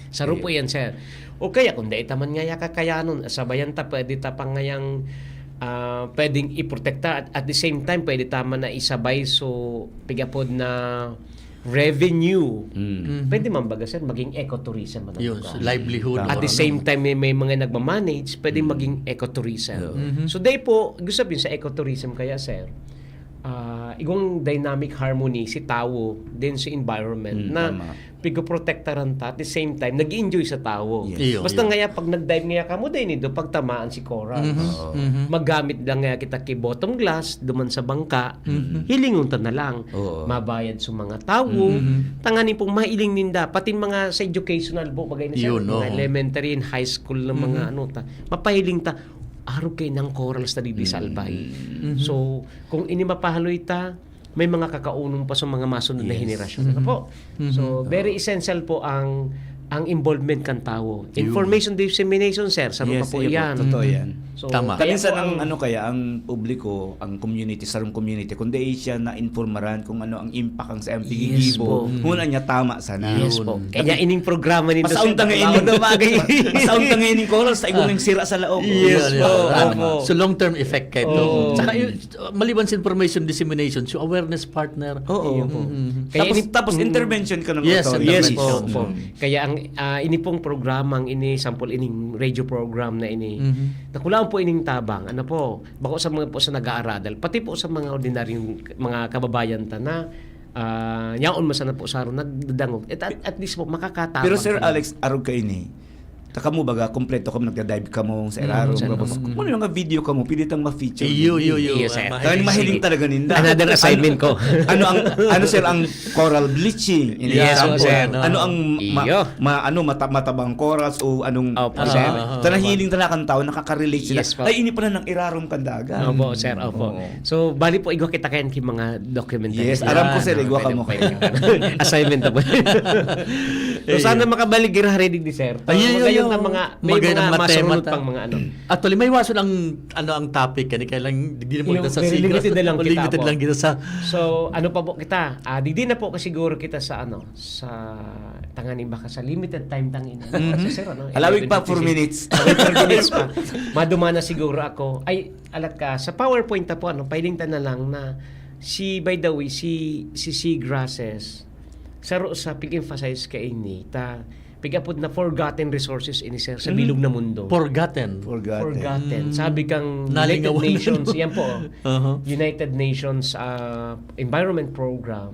Saro po yan, sir. O kaya, kung dai ta man ngaya kakayanon, sabayan ta, pwede ta pa ngayang, ah, pwedeng iprotekta. At, at the same time, pwede ta man na isabay so pigapod na revenue. Pwede man baga, sir, maging ecotourism man ang lugar. Livelihood. At the same time, may, may mga nagmamanage, pwede maging ecotourism. So, dai po, gusto sabihin sa ecotourism kaya, sir, ah, igong dynamic harmony si tawo din sa environment na pigoprotektaran ta, at the same time, nag-enjoy sa tawo. Yes. Iyo, basta iyo. Ngaya, pag nag-dive ngaya kamo, dai nindo pagtamaan si coral. Magamit lang ngaya kita ki bottom glass, duman sa bangka, hilingon ta na lang. Oo. Mabayad sa mga tawo, tanganing pong mailing ninda, pati mga sa educational po, bagay na sa mga elementary and high school na mga ano ta, mapahiling ta, arog kay nang corals ta digdi sa Albay. So, kung ini mapahaloy ta, may mga kakaunon pa sa mga masunod na henerasyon. Ano po? So, very essential po ang, ang involvement kan tawo. Information dissemination, sir, sa mga po yan. Totoo yan. So, tama. Kaminsan ang, ano kaya, ang publiko, ang community, sarong community, kung dai siya na-informaran kung ano ang impact ang sa iyang pigigibo, huna niya tama sana. Yes po. Kaya ining programa nindo, sir, pasaunta nga ining, pasaunta nga ining coral sa igong sira sa laog. Yes po. Tama. So, long-term effect kayo. Saka, maliban sa information dissemination, so awareness partner. Oo. Iyo po. Kaya tapos, ini-, tapos intervention ka ng authority. Yes po. Kaya ang, ah, ini pong programang ini, sample ining radio program na ini, nakulaan po ining tabang. Ano po, bako sa mga po sa nag-aaradal, pati po sa mga ordinaryong mga kababayan ta na, ah, yaon man sana po sa aron nagdadangog. At, at, at least po, makakatabang. Pero Sir Alex, arog ka ini. Ta kamo baga, kompleto kamo, nagda-dive kamo sa irarom, tapos kung ano mga video kamo, pwede tang ma-feature. Iyo, iyo, iyo. Iyo, sir. Mahiling. Mahiling talaga ninda. Another assignment ko. Ano ang, ano, sir, ang coral bleaching? Yes, sir. Ano ang ma-, ma-, ano, mata-, matabang corals o anong, sir? Tanahiling talaga ang tao, nakaka-relate sila. Yes po. Ay, ini pala nang irarom kan dagat. Opo, sir. Opo. So, bali po, igwa kita kayan ki mga documentary. Yes, aram ko, sir, igwa kamo kayan. Assignment na po. So, sana makabalik gira ready ni sir. Ayun, yun, yun. Mga, may mga masunod pang mga ano. Actually, may wason ang, ano, ang topic, kani kaya lang, di na po kita sa limited na lang kita. Limited lang kita sa. So, ano pa po kita? Ah, di, di na po kasiguro kita sa, ano, sa tanganing baka sa limited time tangin. Sa sir, ano? Alawig pa, four minutes. Four minutes pa. Maduma na siguro ako. Ay, alat ka, sa PowerPoint ta po, ano, pailing ta na lang na si, by the way, si, si seagrasses, saro sa pig-emphasize kaini, ta, pig-apod na forgotten resources ini, sir, sa bilog na mundo. Forgotten. Forgotten. Forgotten. Sabi kang United Nations, yan po, oh. United Nations, ah, Environment Program,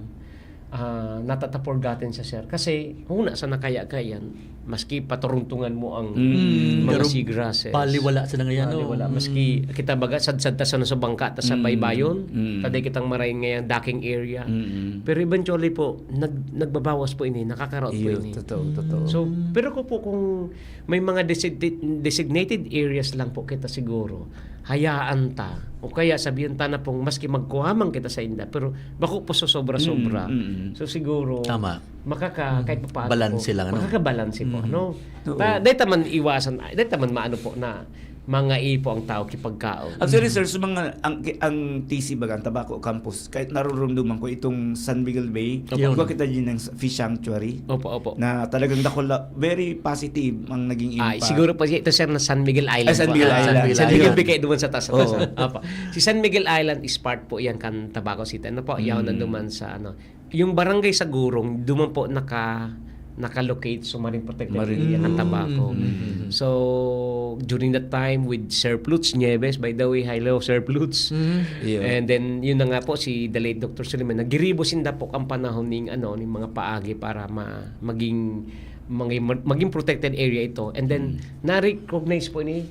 ah, natata-forgotten siya, sir. Kasi, huna sa nakaya-kayan, maski paturungtungan mo ang Mm. mga Pero seagrasses. baliwala sila ngayon, no? Baliwala. Maski kita baga, sadsad ta sana sa bangka, ta sa Mm. baybayon, Mm. ta dai kitang marayon ngayang docking area. Mm. Pero eventually po, nag, nagbabawas po ini, nakakaraot po Iyo, ini. totoo, totoo. So, pero ko po kung may mga designated, designated areas lang po kita siguro, hayaan ta. O kaya sabihan ta na pong maski magkuha man kita sa inda, pero bako po sa sobra-sobra. Mm, mm, mm. So siguro, Tama. makaka, kahit pa paano Balanse po, lang, ano? Makakabalanse po, Mm. ano? Oo. Ta, dai ta man iwasan, dai ta man maano po na mga ipo ang tao kipagkaon. Actually, sir, sa mga, ang, ang T C baga, ang Tabaco Campus, kahit narurumduman ko itong San Miguel Bay, Yun. kuha kita din ng fish sanctuary, Opo, opo. na talagang dakula, very positive ang naging Ah, impact. Siguro po siya, ito sir na San Miguel Island Ay, San po. Miguel Ah, Island. San Miguel Ayun. Bay kayo duman sa taas. Oo. Apa. Si San Miguel Island is part po yan kan Tabaco City. Ano po? Yaon na Mm. duman sa ano. Yung barangay sa Gurong, duman po naka, naka-locate sa Marine Protected Marine. Area kan Mm. Tabaco. Mm. So, during that time with Sir Plutz Nieves, by the way, hello Sir Plutz. Mhm. Iyo. And then, yun na nga po, si the late Doctor Suleiman, nagiribo sinda po ang panahon ning, ano, ning mga paagi para ma, maging, maging, maging protected area ito. And then, Mm. na-recognize po ni,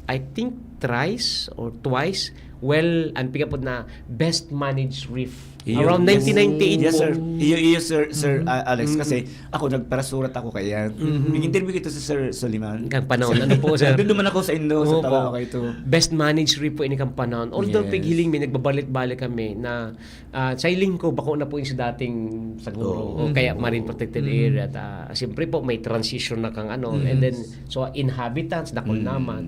I think, thrice or twice, well, ang pigapod na best managed reef. Iyo, Around yes. nineteen ninety-eight Yes, po. Sir. Iyo, iyo, Sir, Sir Mhm. A-, Alex, Mhm. kasi ako, nagparasurat ako kaya. Mhm. Nag-interview kita sa Sir Suleiman. Kang panahon, ano po, sir? Nandun naman ako sa Indo, sa Opo. Tabaco ito. Best managed reef po ini kang panahon. Although Yes. pighiling mi, nagbabalik-balik kami na, ah, sa hiling ko, bako na po yung sa dating siguro, Oo. o kaya marine protected Mm. area. At, ah, siyempre po, may transition na kang ano. Mm. And then, so, inhabitants, dakul Mm. naman.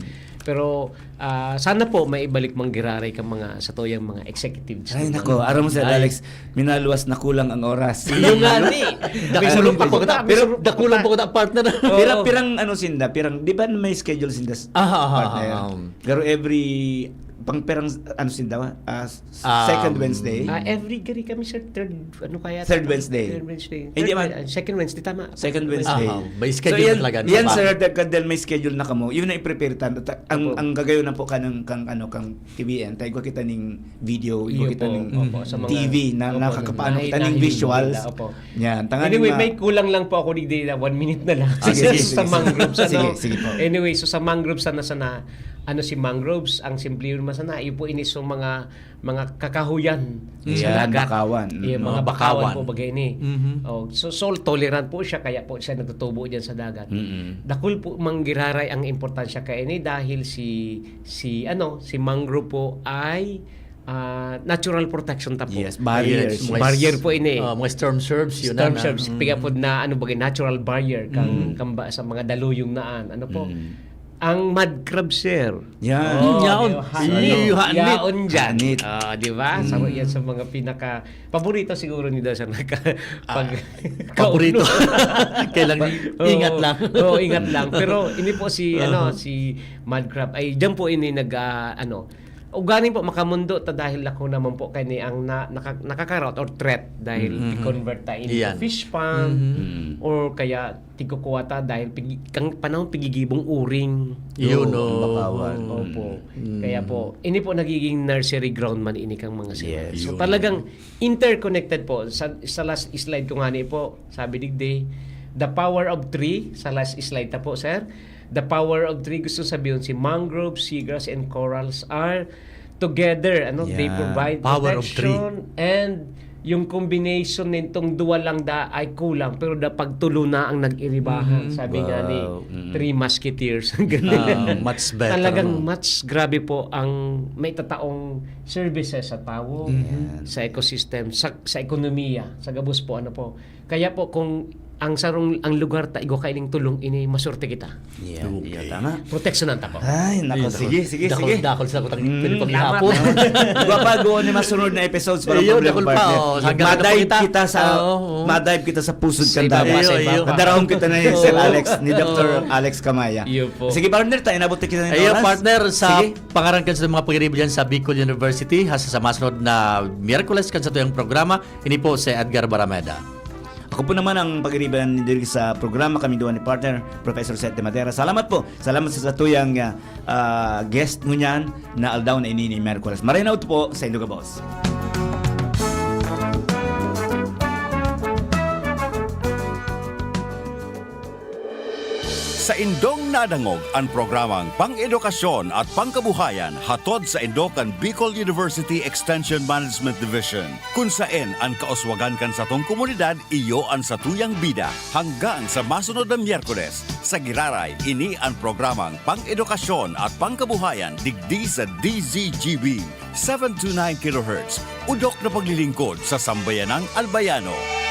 Pero, ah, sana po, maibalik man giraray ka mga, sa toyang mga executives. Ay, nako, aram mo, Sir Ay. Alex, minaluwas na kulang ang oras. Yung nga ni. Dakulang po kita, pero dakulang po kita, partner. Oo. Pirang, pirang ano sinda, pirang, di ba may schedule sinda, s-, Ah, ah, ah, partner? ah, um. Pero every, pang pirang, ano sinda, ah, s-, Um, second Wednesday? Ah, every gari kami, sir, third, ano kaya? Third Wednesday. Third Wednesday. Hindi Third man. Wed-, ah, second Wednesday, tama. Second Wednesday. Aha, may So, schedule yan, talaga, yan, tama. Sir, dahil, dahil may schedule na kamo, yun na i-prepare ta. Ta-, ang, Opo. ang gagayon na po kanang, kang, ano, kang T V N, tayo kita ning video, Iyo kita po. ning Opo, sa mga T V na opo, nakakapaano nahi-, kita ning nahihiling visuals. nila, opo. Yan, tangan Anyway, ma- may kulang lang po ako digdi na one minute na lang. Ah, sige, Sa, sige, sa sige. mangroves, Sige, ano? sige po. Anyway, so sa mangroves sana, sana, ano si mangroves, ang simple yun man sana, iyo po ini so mga, mga kakahuyan. Yan, Sa dagat. Bakawan. Iyo, Mm. mga Mga bakawan bakawan. po bagay ini. Mhm. Oh, so salt tolerant po siya, kaya po siya natutubo diyan sa dagat. Mm-mm. Dakul po manggiraray ang importansya kaya ini dahil si, si, ano, si mangrove po ay, ah, natural protection ta po. Yes, barriers. Yes, mga Barrier po ini. Ah, mga storm surge, yun Storm na, na. surge. Mm. Piga po na, ano, bagay, natural barrier kang, Mm. kang ba, sa mga daluyong naan. Ano po? Mm. Ang mud crab, sir. Yan. Oh, Yaon. di ba? Iyo, hanit. Yaon dyan. Hanit. Ah, di ba? Mm. Saro yan sa mga pinaka paborito siguro ni Dasar nagka pag Paborito. Kailang Oo. ingat lang. Oo, ingat lang. Pero hindi po si, ano, Uh-huh. si mud crab. Ay, dyan po ini nag, ah, ano, ugaling po makamundo ta dahil ako naman po kani ang na, naka, nakakaraot or threat dahil Mhm. i-convert ta into Iyan. fish pond Mhm. Mm. or kaya tigkukuha ta dahil pigi, kang panahon pigigibong uring. Yun, Oo, oh. Bakawan. Opo. Mm. Kaya po, ini po nagiging nursery ground man ini kang mga sila. Yes. So Yun. talagang interconnected po. Sa, sa last slide ko nga ni po, sabi digdi, the power of three, sa last slide ta po, sir. The power of three, gusto sabihin si mangrove, seagrass, and corals are together, ano, they Yeah. provide Power of three. protection and yung combination nitong duwa lang da ay kulang, pero da pagtulo na ang nag-iribahan, Mhm. sabi nga ni Wow. Mm. Three Musketeers. Ganun. Ah, much better, Talagang no? much grabe po ang may tataong services sa tao, Mhm. Yan. sa ecosystem, sa, sa ekonomiya, sa gabos po, ano po. Kaya po, kung ang sarong, ang lugar ta, igwa kaining tulong ini, masurte kita. Yeah, Okay. yeah, tama. Proteksyonan ta po. Ay, nako, Ayun, sige, sige, dakol, sige. Dakol sa kutang Mm. pwede pang Salamat. ihapon. Magpapagawa ni masunod na episodes para Ayun, problema, dakol pa, partner. oh, hanggang na po Madive kita. kita sa, Oo, oo. madive kita sa pusod Sa kan iba, dagat. sa iba. Ayun, Madarahon kita na ni Sir Oo. Alex, ni Doctor Oo. Alex Kamaya. Iyo po. Sige, partner, tayo nabot kita na Ayun, oras. partner, sa Sige. pangaran kan sa mga pag-iribo dyan sa Bicol University, ha, sa, sa masunod na Miyerkules kan sa tuyang programa, ini po si Edgar Barameda. Ako po naman ang pag-iriban ni diri sa programa, kami duwa ni partner, Professor Seth de Madera. Salamat po. Salamat sa satuyang, ah, ah, guest ngunyan na aldaw na ini ni Miyerkules. Maray na po sa Indo Gabos. Saindong nadangog an programang Pang-edukasyon at Pangkabuhayan, hatod saindo kan Bicol University Extension Management Division, kun saen an kauswagan kan satong komunidad iyo an satuyang bida. Hanggang sa masunod na Miyerkules, sa giraray, ini an programang Pang-edukasyon at Pangkabuhayan digdi sa D Z G B, seven two nine kilohertz, udok na paglilingkod sa sambayanang Albayano.